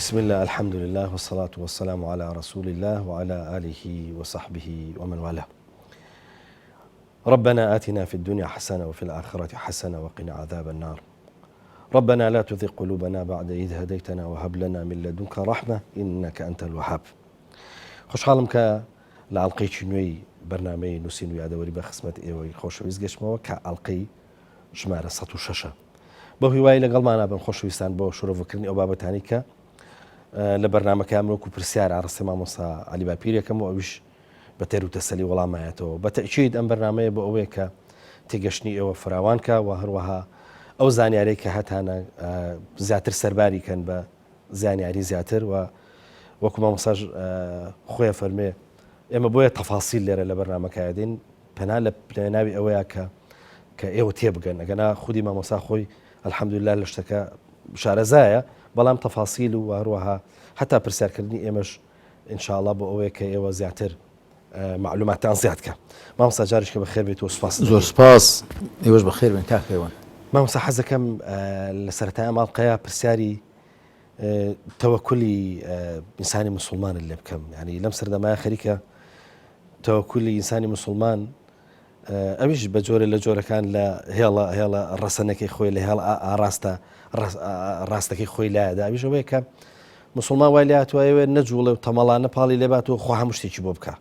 بسم اللە الحمد للە والصلاة والسلام علی رسول اللە وعلی آله وصحبه ومن والاه ربنا آتنا في الدنيا حسنة وفي الآخرة حسنة وقنا عذاب النار ربنا لا تزغ قلوبنا بعد إذ هديتنا وهب لنا من لدنك رحمة إنك أنت الوهاب خۆشحاڵم کە لە ئەڵلقەیەکی نوێی بەرنمەی نووسین و یادەوەری بە خزمەت ئێوەی خۆشەویست گەشتمەوە کە ئەڵلقەی ژمارە 16 بەو هیوای لەگەڵمانا بن خۆشەویستان بۆ شرۆڤەکردنی ئەو بابەتانی کە لە بەرنمەکەیان وەکو پرسیار ئاڕاستەی مامۆستا عەلی باپیرەکەم و ئەویش بە تێر و تەسەلی وەڵامایەتەوە بە تەئکید ئەم بەرنمەیە بۆ ئەوەیە کە تێگەشتنی ئێوە فراوان کە و هەروەها ئەو زانیارەی کە هەتانە زیاتر سەرباری کەن بە زانیاری زیاتر و وەکو مامۆستاش خۆیە فەرمێ ئێمە بۆیە تەفاسیل لێرە لە بەرنمەکایە دێن پەنا لە پلێناوی ئەوەیە کە کە ئێوە تێبگەن ئەگەنا خودی مامۆستا خۆی الحمدلله لە شتەکە شارەزایە بەڵام تەفاسیل و هەروەها هەتا پرسیارکردنی ئێمەش ئینشاءاللە بۆ ئەوەیە کە ئێوە زیاتر معلوماتتان زیاد کە مامۆستا جاریشکە بەخێر بێت و سوپاس زۆر سپاس ئێوەش بەخێر بن کاک پەیوەند. مامۆستا حەز دەکەم لە سەرەتای ئەم ئەڵقەیە پرسیاری تەوەکولی ئینسانی مسلمانت لێ بکەم یعنی لەم سەردەمایە خەریکە تەوەکولی ئینسانی مسلمان ئەویش بە جۆرە لە جۆرەکان لە هێڵە هێڵە ڕەسەنەکەی خۆی لە هێڵ ئاراستە ڕاستەکەی خۆی لایەدا ئەویش ئەوەیە کە مسلمان وای لاتوایەوێت نەجوڵێ و تەمەڵانە پاڵی لێبات و خوا هەموو شتێکی بۆ بکە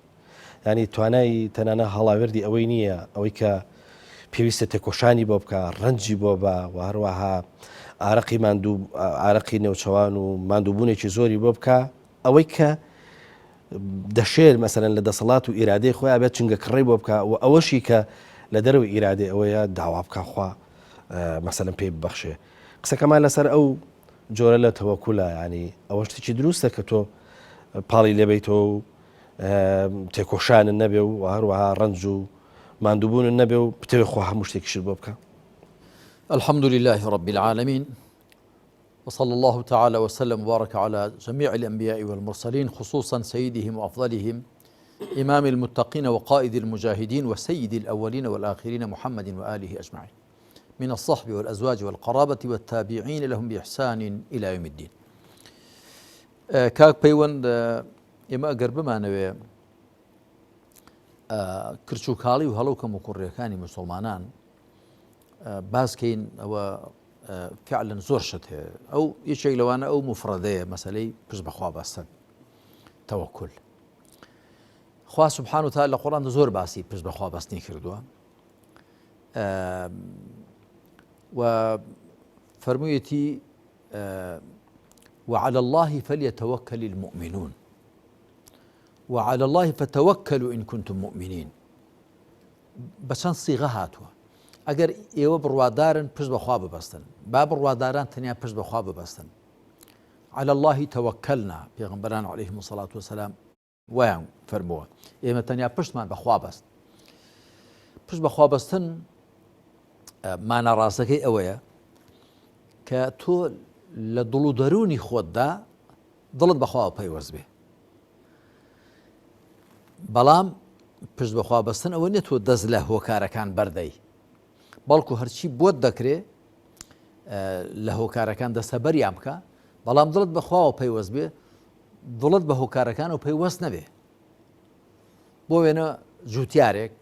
ینی توانای تەنانە هەڵاوێردی ئەوەی نییە ئەوەی کە پێویستە تێکۆشانی بۆ بکە ڕەنجی بۆ بە و هەروەها ئارەقی ماندوو ئارەقی نێوچەوان و ماندووبوونێکی زۆری بۆ بکە ئەوەی کە دەشێت مەسەلەن لە دەسەڵات و ئیرادەی خۆیا بێت چنگە کڕەی بۆ بکا و ئەوەشی کە لە دەرەوەی ئیرادەی ئەوەیە داوا بکا خوا مەسەلەن پێی ببەخشێ قسەکەمان لەسەر ئەو جۆرە لە تەوەکولە ینی ئەوە شتێکی دروستە کە تۆ پاڵی لێبیتەوە و تێکۆشانن نەبێ و هەروەها ڕەنج و ماندووبوونن نەبێ و بتەوێ خوا هەموو شتێکیشت بۆ بکە. الحمد لله رب العالمین وصلى الله تعالى وسلم وبارك على جميع الأنبياء والمرسلين خصوصا سيدهم وأفضلهم إمام المتقين وقائد المجاهدين وسيد الأولين والآخرين محمد وآله أجمعين من الصحب والأزواج والقرابة والتابعين لهم بإحسان إلى يوم الدين کاک پەیوەند ئێمە ئەگەر بمانەوێ کرچ و کاڵی و هەڵو کەم و کوڕیەکانی مسلمانان باسکەین ئەوە فعلا زۆر شت هەیە ئەو یەکێک لەوانە ئەو مفرەدەیە مەسلەی پشت بەخوا بەستن تەوەکل خوا سبحان و تعالی لە قڕان زۆر باسی پشت بەخوا بەستنی کردووە و فەرموویەتی وعلى الله فليتوكل المؤمنون وعلى الله فتوكلوا إن كنتم مؤمنين بە چەند سیغە هاتووە ئەگەر ئێوە بڕوادارن پشت بەخوا ببەستن با بڕواداران تەنیا پشت بەخوا ببەستن على الله توکلنا پێغمبەران علیهم الصلاة والسلام وایان فەرمووە ئێمە تەنیا پشتمان بەخوا بەست پشت بەخوا بەستن مانا ڕاستەکەی ئەوەیە کە تۆ لە دڵ و دەروونی خۆتدا دڵت بەخواوە پەیوەست بێ بەڵام پشت بەخوا بەستن ئەوە نیە تۆ دەست لە هۆکارەکان بەردەی بەڵکو هەرچی بۆت دەکرێ لە هۆکارەکان دەستەبەریان بکە بەڵام دڵت بەخواوە پەیوەست بێ دڵت بە هۆکارەکان و پەیوەست نەبێ بۆ وێنە جوتیارێک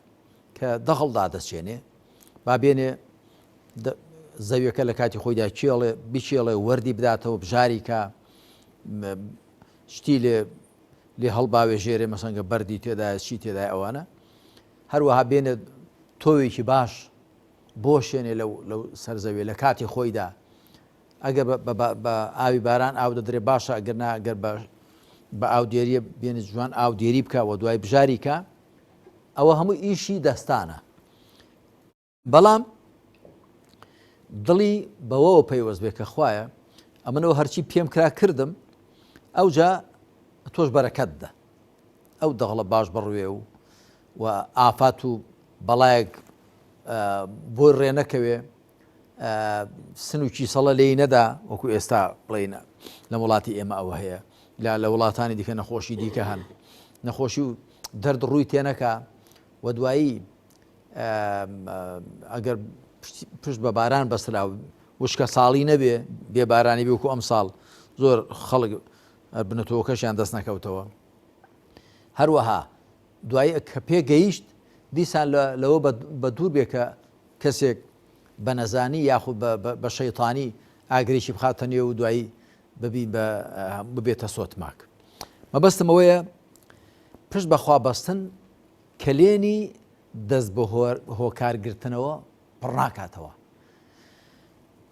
کە دەغڵ دادەچێنێ با بێنێ زەویەکە لە کاتی خۆیدا کێڵێ بچێڵێ وەردی بداتەوە بژاریکە شتی لێ لێ هەڵباوێژێرێ مەسەنگە بەردی تێدایە چی تێدای ئەوانە هەروەها بێنێت تۆوێکی باش بۆشێنێ لەو لەو سەرزەوێ لە کاتی خۆیدا ئەگەر بە ئاوی باران ئاو دەدرێ باشە ئەگەر نا ئەگەر بە بە ئاودێریە بێنێت جوان ئاودێری بکە و دوای بژاریکە ئەوە هەموو ئیشی دەستانە بەڵام دڵی بەوەوە پەیوەست بێ کە خوایە ئەمنەوە هەرچی پێم کرا کردم ئەوجا تۆش بەرەکەت دە ئەو دەغڵە باش بڕوێ و و ئافات و بەڵایەک بۆی ڕێ نەکەوێ سنوکی سەڵە لێی نەدا وەکو ئێستا بڵینە لە وڵاتی ئێمە ئەوە هەیە لا لە وڵاتانی دیکە نەخۆشی دیکە هەن نەخۆشی و دەرد ڕووی تێنەکە و دوایی ئەگەر پشت بە باران بەسرا وشکە ساڵی نەبێ بێ بارانی بێ وەکو ئەم ساڵ زۆر خەڵک بنەتەوەکەشیان دەست نەکەوتەوە. هەروەها دوایی کە پێگەیشت دیسان لەوە بە دوور بێ کە کەسێک بە نەزانی یاخود بە شەیتانی ئاگرێکی بخاتە نێو و دوایی ببی ببێتە سۆتماک. مەبەستم ئەوەیە پشت بەخوا بەستن کەلێنی دەست بە هۆکار گرتنەوە پڕ ناکاتەوە.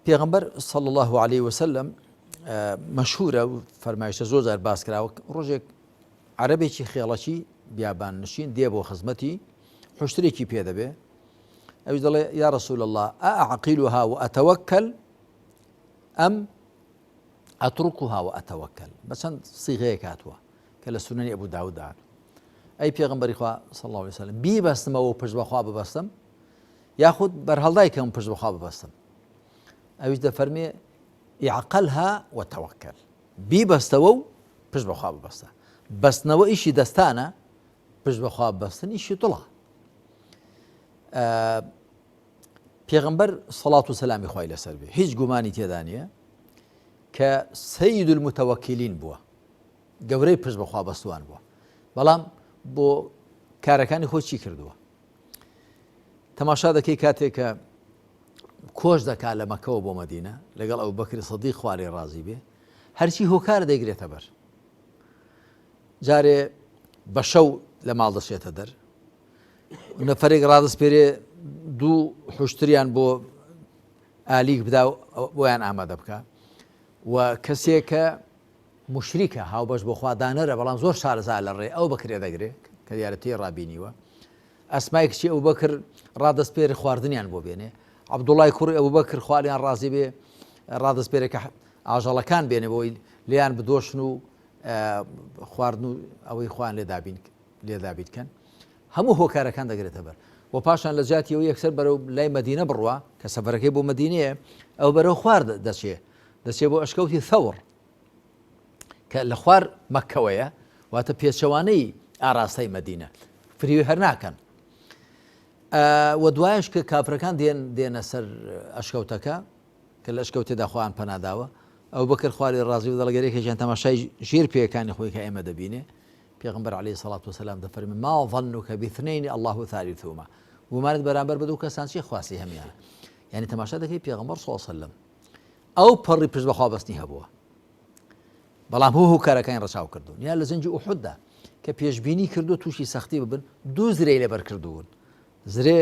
پێغەمبەر صلی الله علیه وسلم مەشهورە و فەرمایشتە زۆر جار باس کراوە ڕۆژێک عەرەبێکی خێڵەکی بیابان نشین دێ بۆ خزمەتی حشترێکی پێ دەبێ ئەویش دەڵێ یا رسول الله ئەعقیلها وأتوکل ئەم ئەترکها وأتوکل بە چەند سیغەیەک هاتووە کە لە سونەنی ئەبوو داود هاتووە ئەی پێغەمبەری خوا صلی الله علیه وسلم بیبەستمەوە و پشت بەخوا ببەستم یاخود بەرهەڵدای کەم پشت بەخوا ببەستم ئەویش دەفەرمێ اعقلها وتوکل بیبەستەوە و پشت بەخوا ببەستە بەستنەوە ئیشی دەستانە پشت بەخوا بەستن ئیشی دڵە پێغمبەر سەڵات و سەلامی خوای لەسەر بێ هیچ گومانی تێدا نییە کە سید المتوکلین بووە گەورەی پشت بەخوا بەستوان بووە بەڵام بۆ کارەکانی خۆی چی کردووە تەماشا دەکەی کاتێک کە کۆچ دەکا لە مەکەوە بۆ مەدینە لەگەڵ ئەو بەکری سەدیق خوارێ ڕازی بێ هەرچی هۆکار دەیگرێتە بەر جارێ بە شەو لە ماڵ دەچێتە دەر نەفرێک ڕادەسپێرێ دوو حشتریان بۆ ئالیک بدا بۆیان ئامادە بکە و کەسێکە موشریکە، هاوبەش بۆ خوا دانەرە، بەڵام زۆر شارەزایە لە ڕێ، ئەو بەکرێ دەگرێ، کە دیارە تێی ڕابینیوە. ئەسمای کچی ئەبوبەکر ڕادەسپێرێ خواردنیان بۆ بێنێ. عەبدوڵای کوڕی ئەبوبەکر خوا لێیان ڕازی بێ ڕادەسپێرێ کە ئاژەڵەکان بێنێ بۆی لێیان بدۆشن و خواردن و ئەوەی خۆیان لێ دابین لێ دابین کەن. هەموو هۆکارەکان دەگرێتە بەر. و پاشان لە جیاتی ئەوەی یەکسەر بەرەو لای مەدینە بڕوا کە سەفەرەکەی بۆ مەدینەیە، ئەو بەرەو خوار دەچێ. دەچێ بۆ ئەشکەوتی ثەور. کە لە خوار مەککەوەیە واتە پێچەوانەی ئاراستەی مەدینە فریوی هەر ناکەن و دوایش کە کافرەکان دێن دێنە سەر ئەشکەوتەکە کە لە ئەشکەوتێدا خۆیان پەناداوە ئەو بەکر خواری ڕازی و دەڵگەرێکێکیان تەماشای ژێر پێیەکانی خۆی کە ئێمە دەبینێ پێغمبەر علیه الصلاة والسلام دەفەرمی ما ظنك باثنين الله ثالثهما گومانت بەرامبەر بە دوو کەسان چی خواسی هەمیانە یعنی تەماشا دەکەی پێغمبەر صلی الله علیه وسلم ئەو پەڕی پشت بەخوا بەستنی هەبووە بەڵام هۆ هۆکارەکانی ڕەچاو کردوون یا لە جەنگی ئوحوددا کە پێشبینی کردو تووشی سەختی ببن دوو زرێی لەبەر کردوون زرێ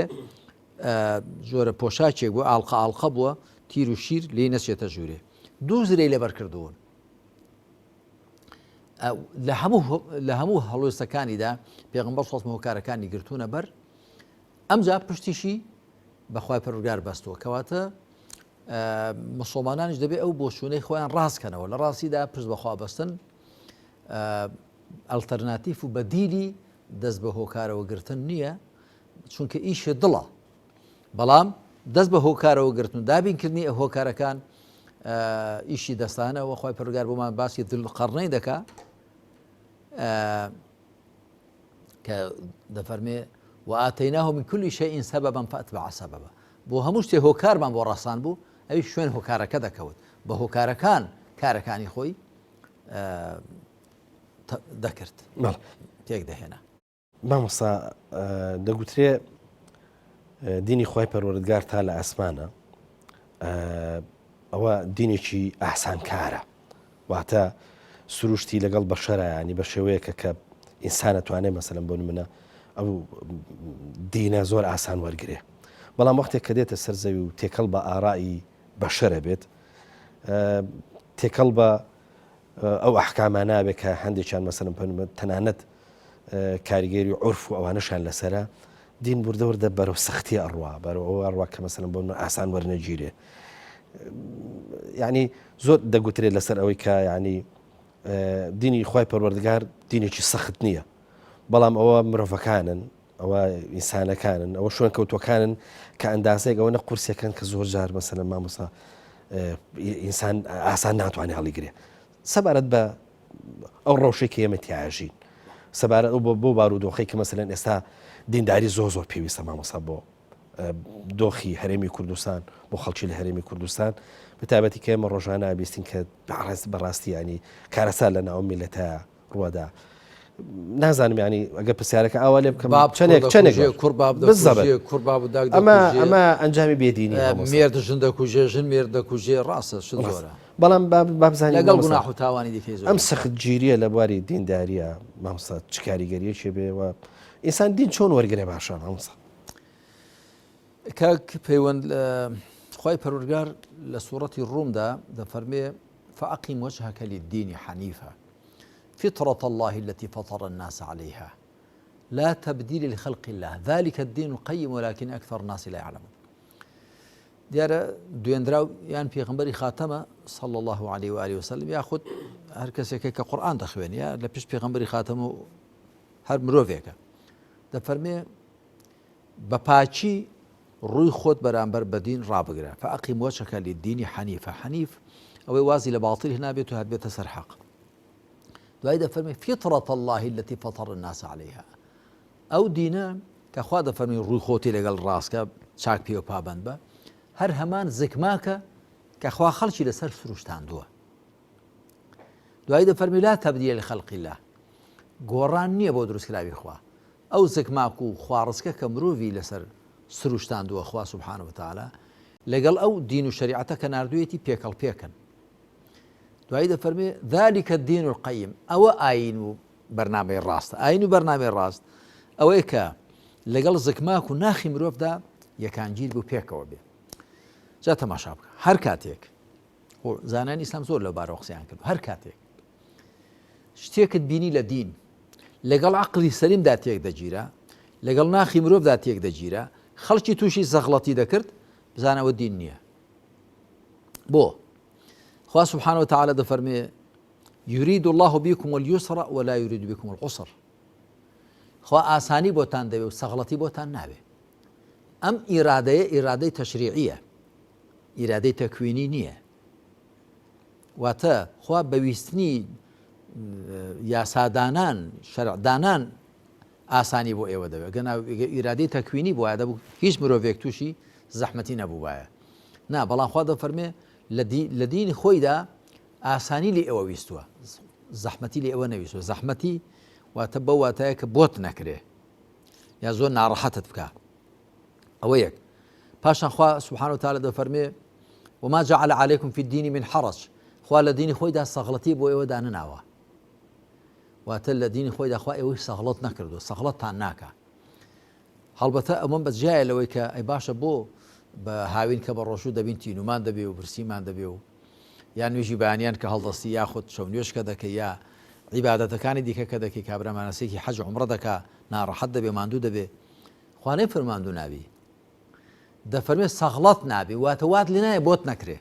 جۆرە پۆشاکێک بوو ئاڵقە ئاڵقە بووە تیر و شیر لێی نەچێتە ژوورێ دوو زرێی لەبەر کردوون لە هەموو لە هەموو هەڵوێستەکانیدا پێغمبەر سۆسمە هۆکارەکانی گرتوونە بەر ئەمجا پشتیشی بەخوای پەروەردگار بەستووە کەواتە مسوڵمانانیش دەبێ ئەو بۆچوونەی خۆیان ڕاست کەنەوە لە ڕاستیدا پشت بەخوا بەستن ئەلتەرناتیف و بەدیلی دەست بە هۆکارەوە گرتن نییە چونکە ئیشی دڵە بەڵام دەست بە هۆکارەوە گرتن و دابینکردنی ئە هۆکارەکان ئیشی دەستانەوە خی پرگار بۆمان باسی دل قەرنەی دەکا کە دەفەرمێ وآتیناه من كل شيء سببا فأتبع سببا بۆ هەموو شتێ هۆکارمان بۆ ڕاسان بوو ئەوی شوێن هۆکارەکە دەکەوت بە هۆکارەکان کارەکانی خۆی دەکرد تێک دەهێنا. مامۆستا دەگوترێ دینی خوای پەروەردگار تا لە ئاسمانە ئەوە دینێکی ئاسانکارە واتە سروشتی لەگەڵ بەشەرە ینی بە شێوەیەکە کە ئینسانە توانێت مەسەلەن بۆ نمونە ئەو دینە زۆر ئاسان وەرگێ بەڵام وەختێک کە دێتە سەر زەوی و تێکەڵ بە ئارایی بەشەرە بێت تێکەڵ بە ئەو ئەحکامە نابێت کە هەندێکیان مەسەلەن تەنانەت کاریگەری عورف و ئەوانەشیان لەسەرە، دین وردە وردە بەرەو سەختی ئەڕوا، بەرەو ئەوە ئەڕوا کە مەسەلەن بۆ نمونە ئاسان وەرنەگیرێ. یعنی زۆر دەگوترێت لەسەر ئەوەی کە یعنی دینی خوای پەروەردگار دینێکی سەخت نییە، بەڵام ئەوە مرۆڤەکانن، ئەوە ئینسانەکانن، ئەوە شوێنکەوتووەکانن کە ئەندازەیەک ئەوەنە قورسەکەن کە زۆر جار مەسەلەن مامۆستا ئینسان ئاسان ناتوانێت هەڵیگرێ. سەبارەت بە ئەو ڕەوشەی کە ئێمە تیاژین سەبارەت ئەو بۆ بارودۆخەی کە مەسەلەن ئێستا دینداری زۆر زۆر پێویستە مامۆستا بۆ. دۆخی هەرێمی کوردستان بۆ خەڵکی لە هەرێمی کوردستان بە تایبەتی کە ئێمە ڕۆژانە بیستین کە بەڕاستی ینی کارەسات لە ناو میلەتە ڕوەدا نازانم ینی ئەگە پرسیارەکە ئاوا لێ بکەم چەندێک چەندێک کوڕ باب بزەبت کوڕ باب و داک ئەمە ئەمە ئەنجامی بێدینی مێرد ژن دەکوژێ ژن مێرد دەکوژێ ڕاستە شت زۆرە بەڵام بابزانین لەگەڵ گوناح و تاوانی دیکەی زۆر ئەم سەختگیریە لە بواری دینداریە مامۆستا چ کاریگەریەکی بێ و ئینسان دین چۆن وەرگێ باشە مامۆستا؟ کاک پەیوەند خوای پەروەردگار لە سوڕەتی ڕوومدا دەفەرمێ فأقم وجهك للدين حنيفا فطرة الله التي فطر الناس عليها لا تبديل لخلق الله ذلك الدين القيم ولكن أكثر الناس لا يعلمون دیارە دوێنراو یان پێغمبەری خاتەمە صلى الله عليه وآله وسلم یاخود هەر کەسێکە کە قورآن دەخوێن یا لە پشت پێغمبەری خاتەم و هەر مرۆڤێکە دەفەرمێ بە پاکی ڕووی خۆت بەرامبەر بە دین ڕابگرە، فاقم وجهک للدین حنیفا، حنیف ئەوەی وازی لە باتیل هێنابێت و هاتبێتە سەر حەق. دوایی دەفەرمێ فطرة اللە التي فطر الناس علیها، ئەو دینە کە خوا دەفەرمی ڕووی خۆتی لەگەڵ ڕاستکە چاک پێوە پابەند بە، هەر هەمان زکماکە کە خوا خەڵکی لەسەر سروشتاندووە. دوایی دەفەرمی لا تبدیل لخلق اللە، گۆڕان نییە بۆ دروستکراوی خوا. ئەو زگماک و خواڕسکە کە مرۆڤی لەسەر سروشتاندووە خوا سبحانە وتعالی لەگەڵ ئەو دین و شەریعەتە کە ناردوویەتی پێکەڵپێکن. دوایی دەفەرمێ ذلك الدین القیم ئەوە ئایین و بەرنامەی ڕاستە. ئایین و بەرنامەی ڕاست ئەوەیە کە لەگەڵ زگماک و ناخی مرۆڤدا یەکانگیر بوو پێکەوە بێ. جا تەماشا بکە هەر کاتێک زانایانی ئیسلام زۆر لەو بارەوە قسەیان کرد هەر کاتێک شتێکت بینی لە دین لەگەڵ عقلی سەلیمدا تێک دەگیرا لەگەڵ ناخی مرۆڤدا تێک دەگیرا خەڵکی تووشی زەغڵەتی دەکرد بزانەوە دین نییە بۆ خوا سبحانه وتعالى دەفەرمێ يريد الله بكم اليسر ولا يريد بكم العسر خوا ئاسانی بۆتان دەوێ و سەغڵەتی بۆتان ناوێ ئەم ئیرادەیە ئیرادەی تەشریعیە ئیرادەی تەکوینی نییە واتە خوا بە ویستنی یاسادانان شەرعدانان ئاسانی بۆ ئێوە دەوێت گەنا ئیرادەی تەکوینی بواە دەبوو هیچ مرۆڤێک تووشی زەحمەتی نەبووایە نا بەڵام خوا دەفەرمێ لە دینی خۆیدا ئاسانی لێ ئێوە ویستووە زەحمەتی لێ ئێوە نەویستوە زەحمەتی واتە بەو واتایە کە بۆت نەکرێ یا زۆر ناڕەحەتت بکە ئەوە یەک پاشان خوا سبحانه وتعالى دەفەرمێ وما جعل عليكم في الدين من حرج خوا لە دینی خۆیدا سەغڵەتی بۆ ئێوە دانەناوە واتە لە دینی خۆیدا خوا ئێوەی سەغڵەت نەکردو سەغڵەتتان ناکە هەڵبەتە ئەمە بە جیایە لەوەی کە ئەی باشە بۆ بە هاوین کە بە ڕۆژوو دەبین تینومان دەبێ و برسیمان دەبێ و یان نوێژی بەیانیان کە هەڵدەستی یاخود شەو نوێژ کە دەکەی یا عیبادەتەکانی دیکە کە دەکەی کابرا مانەسێکی حەج عومڕە دەکا ناڕەحەت دەبێ ماندوو دەبێ خوا نەیفەرموو ماندوو نابی دەفەرمێ سەغڵەت نابی واتە وات لێ نایە بۆت نەکرێ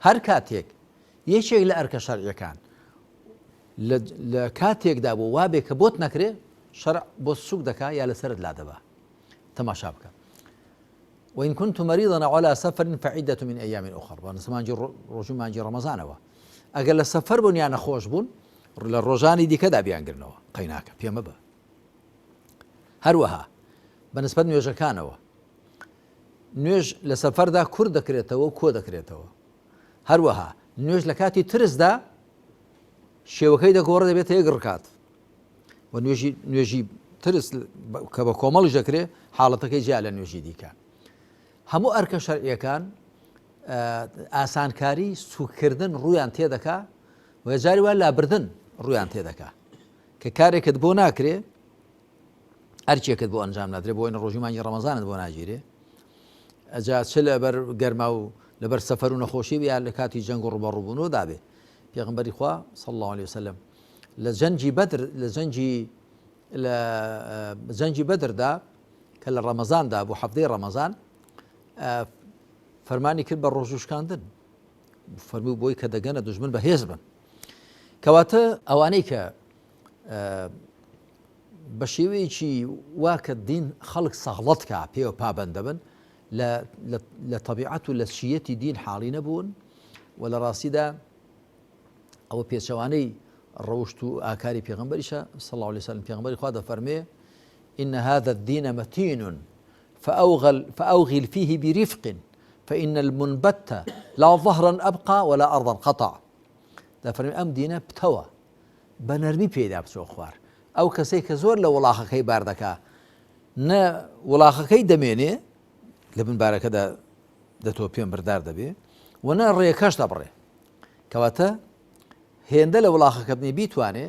هەر کاتێک یەکێک لە ئەرکە شەرعیەکان لە کاتێکدا بۆ وابێ کە بۆت نەکرێ شەرع بۆ سوک دەکا یا لەسەرت لا دەبا تەماشا بکە وإن كنت مريضا أو على سفر فعدة من أيام أخر بە ڕۆژوو مانگی ڕەمەزانەوە ئەگەر لە سەفەر بوون یا نەخۆش بوون لە ڕۆژانی دیکەدا بیانگرنەوە قەیناکە پێمە بە هەروەها بە نسبەت نوێژەکانەوە نوێژ لە سەفەردا کورت دەکرێتەوە و کۆ دەکرێتەوە هەروەها نوێژ لە کاتی ترسدا شێوەکەی دەگۆڕ دەبێتە یەک ڕکات و نوێژی نوێژی ترس کە بە کۆمەڵیش دەکرێت حاڵەتەکەی جیا لە نوێژی دیکە هەموو ئەرکە شەرعیەکان ئاسانکاری سوکردن ڕویان تێدەکا و جاری وا لابردن ڕویان تێدەکا کە کارێکت بۆ ناکرێ ئەرکێکت بۆ ئەنجام نادرێ بۆ ئەوە ڕۆژی مانگی ڕەمەزانت بۆ ناگیرێ ئەجا چ لەبەر گەرما و لەبەر سەفەر و نەخۆشی یا لە کاتی جەنگ و ڕوبەڕوبوونەوە دابێ پێغمبەری خوا صلی الله عليه وسلم لە جەنگی بەدر لە جەنگی لە جەنگی بەدردا کە لە ڕەمەزاندا بوو حەفتەی ڕەمەزان فەرمانی کرد بە ڕۆژوشکاندن فەرموو بۆی کە دەگەنە دوژمن بەهێز بن کەواتە ئەوانەی کە بە شێوەیەکی وا کە دین خەڵک سەغڵەت کا پێوە پابەند دەبن لە تەبیعەت و لە چیەتی دین حاڵی نەبوون و لە ڕاستیدا ئەوە پێچەوانەی ڕەوشت و ئاکاری پێغمبەریشە صلی الله عليه وسلم پێغمبەری خوا دەفەرمێ إن هذا الدين متين. فأوغل فأوغل فيه برفق فإن المنبت لا ظهرا أبقى ولا أرضا قطع. دەفەرمی ئەم دینە پتەوە بە نەرمی پێیدا بچۆ خوار. ئەو کەسەی کە زۆر لە وڵاخەکەی بار دەکا نە وڵاخەکەی دەمێنێ لە بن بارەکەدا دەتۆپێن بردار دەبێ و نە ڕێکەش دەبڕێ. کەواتە هێندە لە وڵاخەکە بنێ بیتوانێ،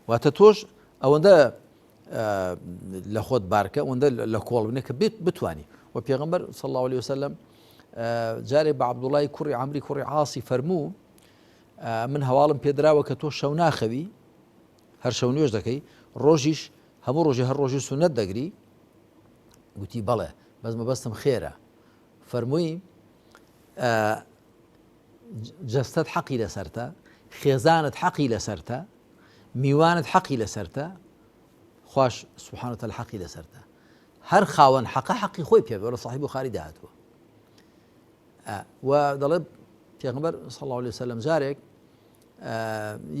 واتە تۆش ئەوەندە لە خۆت بارکە ئەوەندە لە کۆڵ بنێ کە بێت بتانی. و پێغەمبەر صلی الله علیه وسلم جارێ بە عەبدوڵای کوڕی عەمری کوڕی عاسی فەرموو من هەواڵم پێدراوە کە تۆ شەو ناخەوی، هەر شەو نوێژ دەکەی، ڕۆژیش هەموو ڕۆژێ هەر ڕۆژی سوننەت دەگری. گوتی بەڵێ، بەس مەبەستم خێرە. فەرمووی جەستەت حەقی لەسەرتە، خێزانت حەقی لەسەرتە، میوانت حەقی لەسەرتە، خواش سبحانە وتعالی حەقی لەسەرتە. هەر خاوەن حەقە حەقی خۆی پێ بێ. لە صحیح بخاری دا هاتووە. و دەڵێ پێغەمبەر صلی الله علیه وسلم جارێک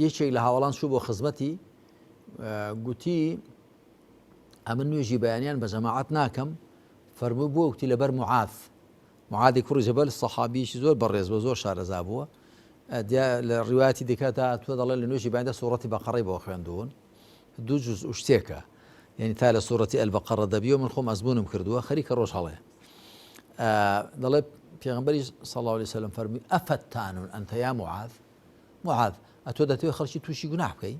یەکێک لە هاوڵان چوو بۆ خزمەتی، گوتی ئەمن نوێژی بەیانیان بە جەماعەت ناکەم. فەرمووی بۆ؟ گوتی لەبەر معاذ. معاذی کوڕی جەبەل سەحابیەکی زۆر بەڕێز بووە، زۆر شارەزا بووە. لە ڕیوایەتی دیکەدا هاتووە دەڵێ لە نوێژی بەیانیدا سوڕەتی بەقەڕەی بۆ خوێندوون، دوو جوز و شتێکە، یعنی تا لە سوڕەتی ئەلبەقەڕە دەبیەوە من خۆم ئەزموونم کردووە خەریکە ڕۆژ هەڵێ. دەڵێ پێغەمبەری صلی الله علیه وسلم فەرمووی ئەفەتانون ئەنتە یا معاذ، معاذ ئەتۆ دەتەوێ خەڵکی تووشی گوناح بکەی؟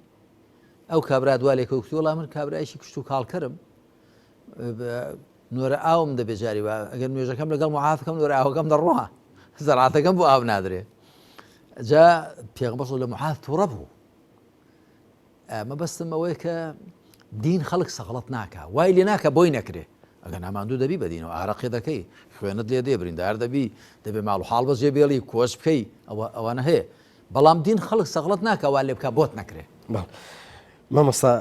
ئەو کابرا دوا لێکەوتووە وەڵا من کابرایەکی کشت و کاڵکەرم، نۆرە ئاوم دەبێ جاری وا ئەگەر نوێژەکەم لەگەڵ معاذ بکەم نۆرە ئاوەکەم دەڕوا، زەرعاتەکەم بۆ ئاو نادرێ. جا پێغەمبەر صلی لە معاذ تووڕە بوو. مەبەستم ئەوەیە کە دین خەڵک سەغڵەت ناکا، وای لێ ناکە بۆی نەکرێ. ئەگەر ناماندوو دەبی بە دینەوە، ئارەقێ دەکەی، خوێنت لێ دێ، بریندار دەبی، دەبێ ماڵ و حاڵ بەجێ بێڵی، کۆچ بکەی، ئەوانە هەیە. بەڵام دین خەڵک سەغڵەت ناکا وا لێ بکا بۆت نەکرێ. مامۆستا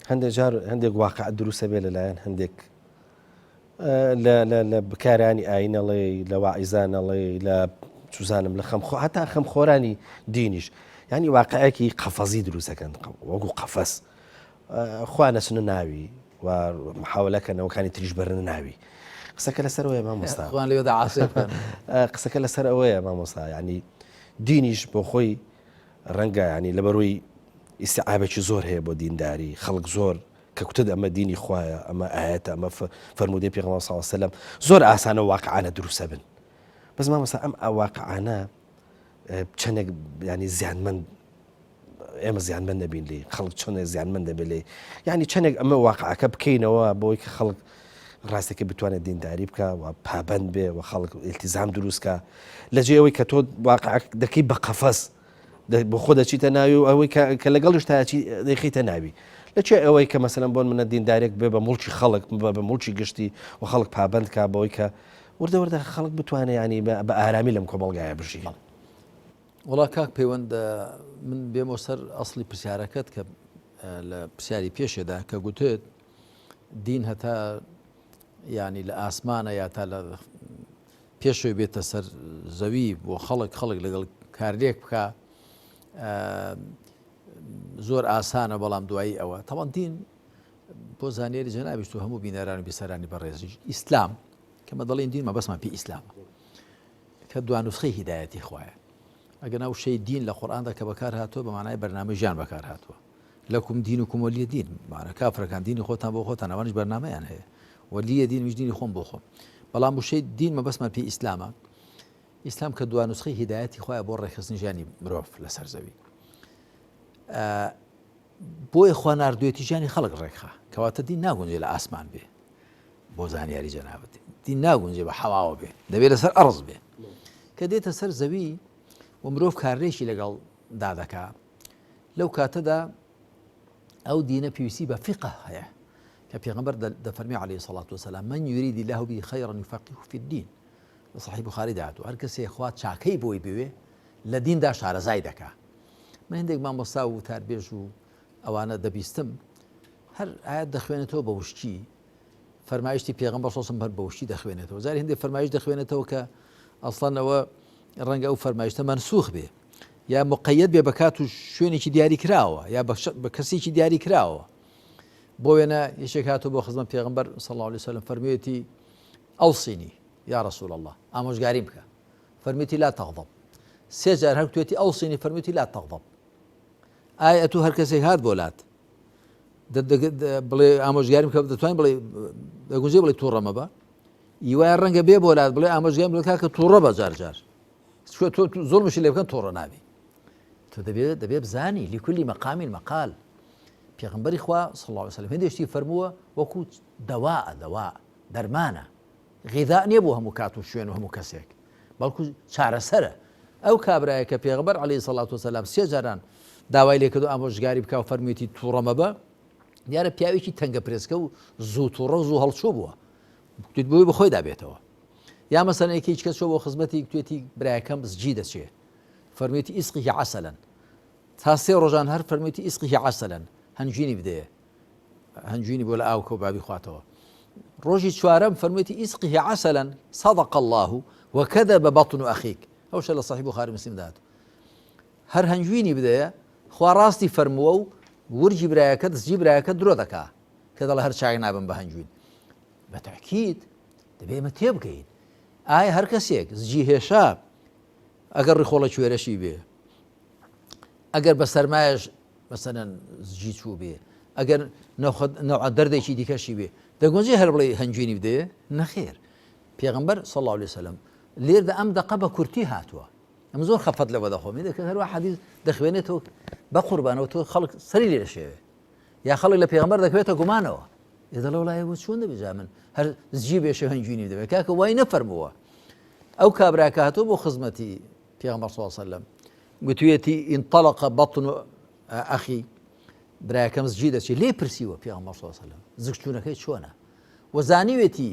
هەندێک جار هەندێک واقع دروستە بێ لەلایەن هەندێک لە بکارانی ئاینەڵێ، لە واعیزانەڵێ، لە چوزانم لە خەمخۆ، هەتا خەمخۆرانی دینیش، ینی واقعێکی قەفەزی دروستەکەن وەکو قەفەس خوا نەچنە ناوی و محاولەکەنەوەکانی تریش بەرنە ناوی. قسەکە لەسەر ئەوەیە مامۆستا، قسەکە لەسەر ئەوەیە مامۆستا، ینی دینیش بۆ خۆی ڕەنگە یانی لەبەروی ئیستیعابێکی زۆر هەیە بۆ دینداری خەڵک زۆر کە کوتت ئەمە دینی خوایە ئەمە ئایەتە ئەمە فەرموودەی پێغەمبەر صلی الله علیه وسلم زۆر ئاسانە واقعانە دروستە بن بەس مامۆستا ئەم واقعانە چەندێک ینی زیانمەند ئێمە زیانمەند نەبین لێی خەڵک چۆنێ زیانمەند دەبێت لێی یعنی چەندێک ئەمە واقعەکە بکەینەوە بۆی کە خەڵک ڕاستەکە بتوانێت دینداری بکە و پابند بێ و خەڵک ئیلتیزام دروستکە لە جێ ئەوەی کە تۆ واقع دەکەی بە قەفەس بۆ خۆ دەچیتە ناوی و ئەوەی کە لەگەڵیش تاچی دەیخیتە ناوی لە چێ ئەوەی کە مەسەلەن بۆن منە دیندارێک بێ بە موڵکی خەڵک بە موڵکی گشتی و خەڵک پابند کا بەوەی کە وردە وردە خەڵک بتوانێت ینی بە ئارامی لەم کۆمەڵگایە بژی. وەڵا کاک پەیوەند من بێمەوە سەر ئەسڵی پرسیارەکەت کە لە پرسیاری پێشێدا کە گوتت دین هەتا ینی لە ئاسمانە یا تا لە پێشەوەی بێتە سەر زەوی بۆ خەڵک خەڵک لەگەڵ کارلێک بکە زۆر ئاسانە بەڵام دوایی ئەوە تەوان دین بۆ زانیاری جەنابیشت و هەموو بینەران و بیسەرانی بەڕێزیش ئیسلام کەمە دەڵێن دین مەبەستمان پێ ئیسلامە کە دوانوسخەی هیدایەتی خوایە ئەگەر ناو شەی دین لە قورئاندا کە بەکار هاتووە بە مانای بەرنامەی ژیان بەکار هاتووە لەکم دینکم وەلیە دین مانە کافرەکان دینی خۆتان بۆ خۆتان ئەوانیش بەرنامەیان هەیە وەلیە دین ویش دینی خۆم بۆ خۆم بەڵام وشەی دین مەبەستمان پێی ئیسلامە ئیسلام کە دوا نوسخەی هیدایەتی خوایە بۆ ڕێکخستنی ژیانی مرۆڤ لەسەر زەوی بۆیە خوا ناردوێتی ژیانی خەڵک ڕێکخا کەواتە دین ناگونجێ لە ئاسمان بێ بۆ زانیاری جەنابەت دین ناگونجێ بە حەواوە بێ دەبێت لەسەر ئەرز بێ کە دێتە سەر زەوی و مرۆڤ کارلێکی لەگەڵ دادەکا لەو کاتەدا ئەو دینە پێویستی بە فیقە هەیە کە پێغەمبەر دەفەرمی عەلەیهی سەڵات وسلام من یرید الله به خیرا یفقهه فی الدین لە صحیح بخاری داهاتوو هەر کەسێ خوا چاکەی بۆی بوێ لە دیندا شارەزای دەکا من هەندێک مامۆستا و وتاربێژ و ئەوانە دەبیستم هەر ئاەت دەخوێنێتەوە بە وشکی فەرمایشتی پێغەمبەر صلی هەر بە وشکی دەخوێنێتەوە جاری هەندێک فەرمایش دەخوێنێتەوە کە ئەسڵەن ئەوە ڕەنگە ئەو فەرمایشتە مەنسوخ بێ یا مقەیەد بێ بە کات و شوێنێکی دیاری کراوە یا بە کەسێکی دیاری کراوە بۆ وێنە یەکێک هاتوو بۆ خزمەت پێغەمبەر صلی الله علیه وسلم فەرموویەتی. أوصني يا رسول الله، ئامۆژگاریم بکە. فەرموویەتی لا تغضب. سێ جار هەر گوتوێتی أوصني، فەرموویەتی لا تغضب. ئایا ئەتوو هەر کەسێک هات بۆ لات بڵێ ئامۆژگاریم کە دەتوانین بڵێ دەگونجێ بڵێ تووڕە مەبە؟ ئیوایە ڕەنگە بێ بۆ لات بڵێ ئامۆژگاریم بڵێ کاکە تووڕە بە جار جار تۆ زۆر مشی لێ بکەن تووڕە نابی. تۆ دەبێ دەبێ بزانی لكل مقام مقال. پێغمبەری خوا صلی الله علیه وسلم هەندێک شتی فەرمووە وەکو دەوا، دەوا دەرمانە، غیذا نییە بۆ هەموو کات و شوێن و هەموو کەسێک، بەڵکو چارەسەرە. ئەو کابرایە کە پێغەمبەر عەلەیهی سەڵات وسەلام سێ جاران داوای لێکرد و ئامۆژگاری بکا و فەرموویەتی تووڕە مەبە، دیارە پیاوێکی تەنگە پرێسکە و زوو تووڕە و زوو هەڵچوو بووە، گوتیت بۆی بەخۆیدا بێتەوە. یا مەسەلەن یەکێکی کەس چووە بۆ خزمەتی گوتێتی برایەکەم زجی دەچێ، فەرموویەتی اسقه عسلا، تا سێ ڕۆژان هەر فەرموویەتی اسقه عسلا، هەنگوینی بدەیە، هەنگوینی بۆ لە ئاو کەو بابی خواتەوە. ڕۆژی چوارەم فەرموویەتی اسقه عسلا صدق الله وكذب بطن اخيك، ئەوشە لە صحیح بخاری مسلم داهات. هەر هەنگوینی بدەیە خوا ڕاستی فەرمووە و ورجی برایەکەت زجی برایەکەت درۆ دەکا کە دەڵێ هەر چاک نابم بە هەنگوین. بە تەکید دەبێ ئێمە تێبگەین ئایا هەر کەسێک زجی هێشا ئەگەر ڕیخۆڵە کوێرەشی بێ، ئەگەر بە سەرمایەش مەسەلەن زجی چوو بێ، ئەگەر نەوعە دەردێکی دیکەشی بێ، دەگونجێ هەر بڵێ هەنگوینی بدەیە؟ نەخێر. پێغەمبەر صلی الله علیه وسلم لێردا ئەم دەقە بە کورتی هاتووە. ئەم زۆر خەفەت لەوە دەخۆم، دەکە هەروە حەدیث دەخوێنێتەوە بە قوربانەوە تۆ خەڵک سەری لێ دەشێوێ، یا خەڵک لە پێغەمبەر دەکەوێتە گومانەوە، ئێ دەڵێ وڵای بۆ چۆن دەبێ جا من هەر زجی بێشێ هەنگوینی دەبێ؟ کاکە وای نەفەرمووە. ئەو کابرا کە هاتووە بۆ خزمەتی پێغەمبەر صلی الله علیه وسلم گوتویەتی انطلق بطن اخی، برایەکەم زجی دەچێت، لێ پرسیوە پێغەمبەر صلی الله علیه وسلم زگچوونەکەی چۆنە و زانیوێتی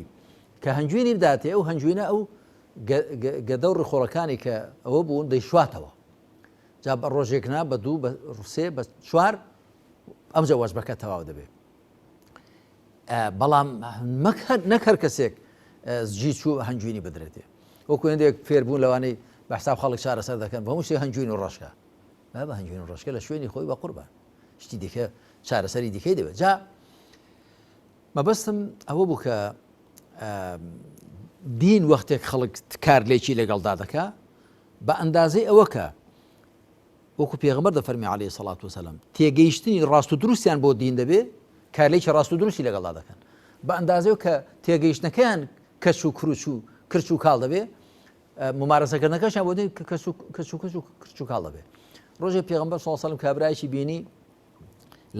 کە هەنگوینی بداتێ ئەو هەنگوینە ئەو گەدە و ڕیخۆڵەکانی کە ئەوە بوون دەیشواتەوە. جا بە ڕۆژێک نا، بە دوو، بە سێ، بە چوار ئەمجا وەجبەکە تەواو دەبێت. بەڵام نەک هەر کەسێک زجی چوو هەنگوینی بدرێتێ، وەکو هەندێک فێربوون لەوانەی بە حساب خەڵک چارەسەر دەکەن بە هەموو شتێک هەنگوین و ڕەشکە. بابە هەنگوین و ڕەشکە لە شوێنی خۆی بە قوربان، شتی دیکە چارەسەری دیکەی دەوێت. جا مەبەستم ئەوە بوو کە دین وەختێک خەڵک کار لێکی لەگەڵدا دەکا بە ئەندازەی ئەوە کە وەکو پێغەمبەر دەفەرمی عەلەیهی سەڵات وسەلام تێگەیشتنی ڕاست و دروستیان بۆ دین دەبێ، کارلێکی ڕاست و دروستی لەگەڵدا دەکەن. بە ئەندازەی کە تێگەیشتنەکەیان کەچ و کروچ و کرچ و کاڵ دەبێ، ممارەسەکردنەکەشیان بۆ دین کەچ و کەچ و کەچ و کرچ و کاڵ دەبێ. ڕۆژێ پێغەمبەر صلی الله علیه وسلم کابرایەکی بینی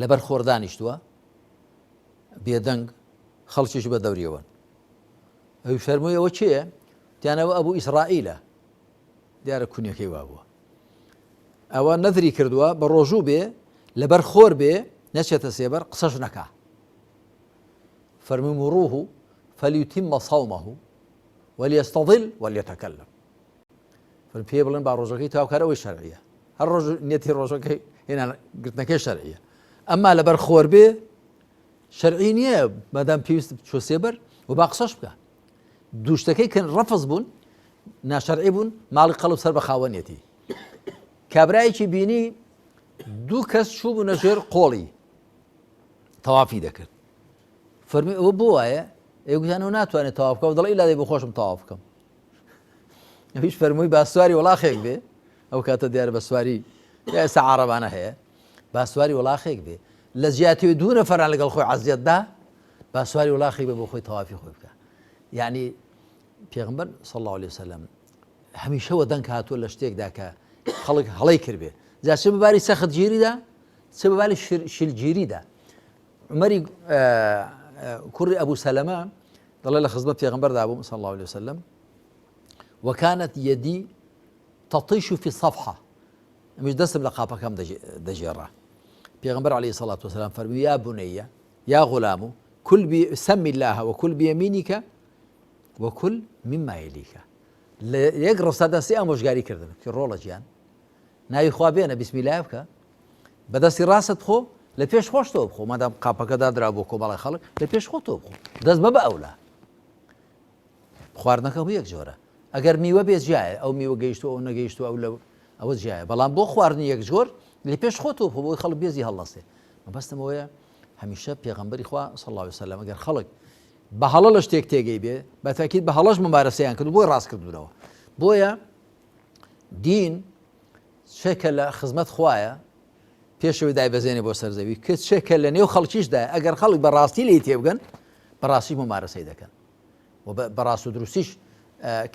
لەبەر خۆر دانیشتووە، بێدەنگ، خەڵکیش بە دەوریەوەن. ئەوی فەرمووی ئەوە کێیە؟ تیانەوە ئەبوو ئیسرائیلە. دیارە کونیەکەی وابووە. ئەوە نەزری کردووە بە ڕۆژوو بێ، لەبەر خۆر بێ، نەچێتە سێبەر، قسەش نەکا. فەرمووی مروه فلیتم صومه وليستظل وليتكلم. فەرمووی پێی بڵێن با ڕۆژەکەی تەواو کار، ئەوەی شەرعیە. هەر ڕۆژ نیەتی ڕۆژەکەی هێنا گرتنەکەی شەرعیە. ئەمما لەبەر خۆر بێ شەرعی نییە، مادام پێویست چۆ سێبەر و با قسەش بکە. دوو شتەکەی کە ڕەفز بوون، ناشەرعی بوون، ماڵی قەڵب سەر بە خاوەنیەتی. کابرایەکی بینی دوو کەس چوو بوونە ژێر قۆڵی تەوافی دەکرد. فەرمی ئەوە بۆ وایە؟ ئێ گوتیان ئەو ناتوانێت تەواف بکە، دەڵێ ئیلا دەی بۆ خۆشم تەواف بکەم. ئەویش فەرمووی با سواری وڵاخێک بێ، ئەو کاتە دیارە بە سواری یا ئێستا عەرەبانە هەیە، با سواری وڵاخێک بێ، لە جیاتی دوو نەفەران لەگەڵ خۆی عەزیەت دا، با سواری وڵاخێک بێ بۆ خۆی تەوافی خۆی بکە. یعنی پێغمبەر صلی الله علیه وسلم هەمیشە وەدەنگ هاتووە لە شتێکدا کە خەڵک هەڵەی کردبێ، جا چ بەباری سەختگیریدا چ بەباری شلگیریدا. عومەری کوڕی ئەبوو سەلەمە دەڵێ لە خزمەت پێغەمبەردا بووم صلی الله علیه وسلم وكانت يدي تطيش في الصفحة، ئەمیش دەستم لە قاپەکەم دەگێڕا. پێغەمبەر علیه الصلاة والسلام فەرمووی یا بني یا غلام كل بي سم الله وكل بيمينك وكل مما يليك. لە یەک ڕستەدا سێ ئامۆژگاری کردن کە ڕۆڵە گیان ناوی خوا بێنە، بسم الله بکە، بەدەستی ڕاستت بخۆ، لە پێش خۆشتەوە بخۆ، مادام قاپەکە دادرا بۆ کۆمەڵی خەڵک لە پێش خۆتەوە بخۆ، دەست مەبە ئەولا. خواردنەکە هەموو یەک جۆرە، ئەگەر میوە بێ جیایە، ئەو میوە گەیشتووە ئەو نەگەیشتووە ئەو لە ئەوە جیایە، بەڵام بۆ خواردنی یەک جۆر لە پێش خۆتەوە بخۆ بۆی خەڵک بێزی هەڵنەستێ. مەبەستم ئەوەیە هەمیشە پێغەمبەری خوا صلی الله علیه وسلم ئەگەر خەڵک بە هەڵە لە شتێک تێگەی بێ بە تاکیید بە هەڵەش ممارەسەیان کرد بۆی ڕاست کردوونەوە بۆیە دین چێکە لە خزمەت خوایە پێشەوەی دایبەزێنێ بۆ سەر زەوی کە چێکە لە نێو خەڵکیشدا ئەگەر خەڵک بە ڕاستی لێی تێبگەن بەڕاستی ممارەسەی دەکەن و بە ڕاست و دروستیش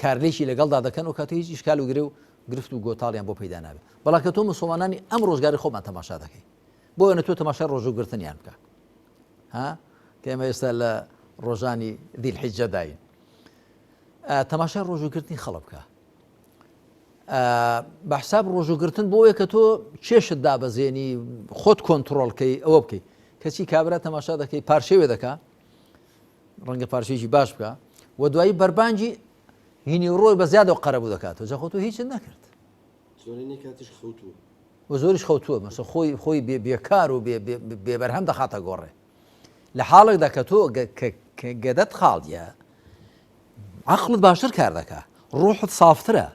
کارلێکی لەگەڵدا دەکەن و کاتە هیچ ئیشکال و گرێ و گرفت و گۆتاڵیان بۆ پەیدا نابێت بەڵام کە تۆ مسلمانانی ئەم ڕۆژگاری خۆمان تەماشا دەکەی بۆ ئەنە تۆ تەماشای ڕۆژوو گرتنیان بکە ها کە ئێمە ئێستا لە ڕۆژانی دیل حیجەداین تەماشای ڕۆژووگرتنی خەڵک بکە بە حساب ڕۆژووگرتن بۆیە کە تۆ کێشت دابەزێنی خۆت کۆنتترۆلکەی ئەوە بکەیت کەچی کابرا تەماشا دەکەی پارشێوێ دەکا ڕەنگە پارچەیەکی باش بکە و دوایی بەربانگی هینی ڕۆی بە زیادەوە قەرەبوو دەکاتەوە جا خۆ تۆ هیچت نەکرد زۆرینەی کاتیش خەوتووە و زۆریش خەوتووە مەسە خۆی خۆی بێ بێکار و بێ بێبەرهەم دەخاتە گۆڕێ لە حاڵێکدا کە تۆ گەدەت خاڵیە عقلت باشتر کار دەکا ڕۆحت سافترە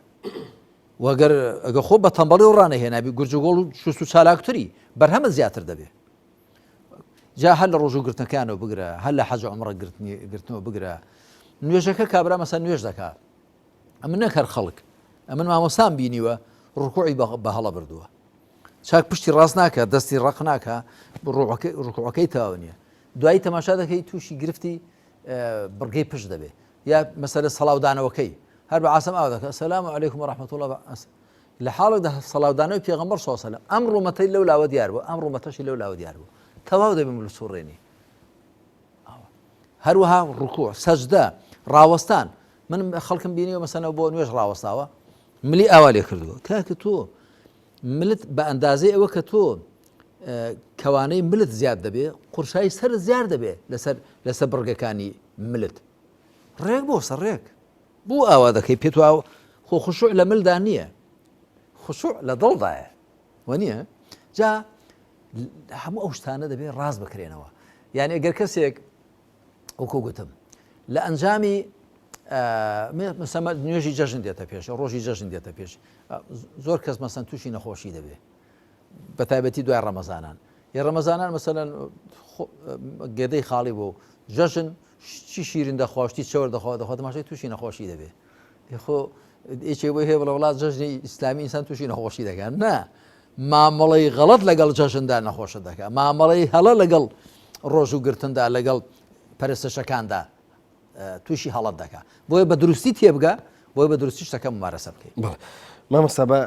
وەگەر ئەگە خۆ بە تەمبەڵی و ڕانەهێنابی گورجگۆڵ و شوست و چالاکتری بەرهەمە زیاتر دەبێ جا هەر لە ڕۆژوو گرتنەکانەوە بگرە هەر لە حەج عمرە گرتنی گرتنەوە بگرە نوێژەکە کابرا مەسە نوێژ دەکا ئەمن نەک هەر خەڵک ئەمن مامۆستام بینیوە ڕکوعی بە هەڵە بردووە چاک پشتی ڕاست ناکە دەستی ڕق ناکە ڕکوعەکەی تەواو نییە دوایی تەماشا دەکەی تووشی گرفتی بڕگەی پشت دەبێ یا مەسەلە سەڵاودانەوەکەی هەر بە عاسم ئاو دەکە سەلام و علیکم و رحمة الله لە حاڵێکدا سەڵاودانەوەی پێغەمبەر صلی الله علیه و سلم ئەم ڕوومەتەی لەو لاوە دیار بوو ئەم ڕوومەتەشی لەو لاوە دیار بوو تەواو دەبێ مل سوڕێنی هەروەها ڕکوع سەجدە ڕاوەستان من خەڵکم بینیوە مەسەنەوە بۆ نوێژ ڕاوەستاوە ملی ئاوا لێ کردووە کاکە تۆ ملت بە ئەندازەی ئەوە کە تۆ کەوانەی ملت زیاد دەبێ قورسایی سەر زیاد دەبێ لەسەر لەسەر بڕگەکانی ملت ڕێک بۆ سەر ڕێک بۆ ئاوا دەکەی پێت وا خۆ خشوع لە ملدا نییە خشوع لە دڵدایە وە نییە جا هەموو ئەو شتانە دەبێت ڕاست بکرێنەوە یعنی ئەگەر کەسێک وەکو گوتم لە ئەنجامی مەسەمە نوێژی جەژن دێتە پێش ڕۆژی جەژن دێتە پێش زۆر کەس مەسەن تووشی نەخۆشی دەبێت بە تایبەتی دوای ڕەمەزانان یە ڕەمەزانان مەسەلەن گەدەی خاڵی بوو جەژن چی شیرین دەخوا شتی چەور دەخوا دەخوا تەماشای تووشی نەخۆشی دەبێ خۆ یەکێک بۆی هەیە بڵێ وڵات جەژنی ئیسلامی ئینسان تووشی نەخۆشی دەکات نا مامەڵەی غەڵەت لەگەڵ جەژندا نەخۆشە دەکات مامەڵەی هەڵە لەگەڵ ڕۆژ و گرتندا لەگەڵ پەرستشەکاندا تووشی هەڵەت دەکات بۆیە بە دروستی تێبگە بۆی بە دروستی شتەکە ممارەسە بکەیت مامۆستا با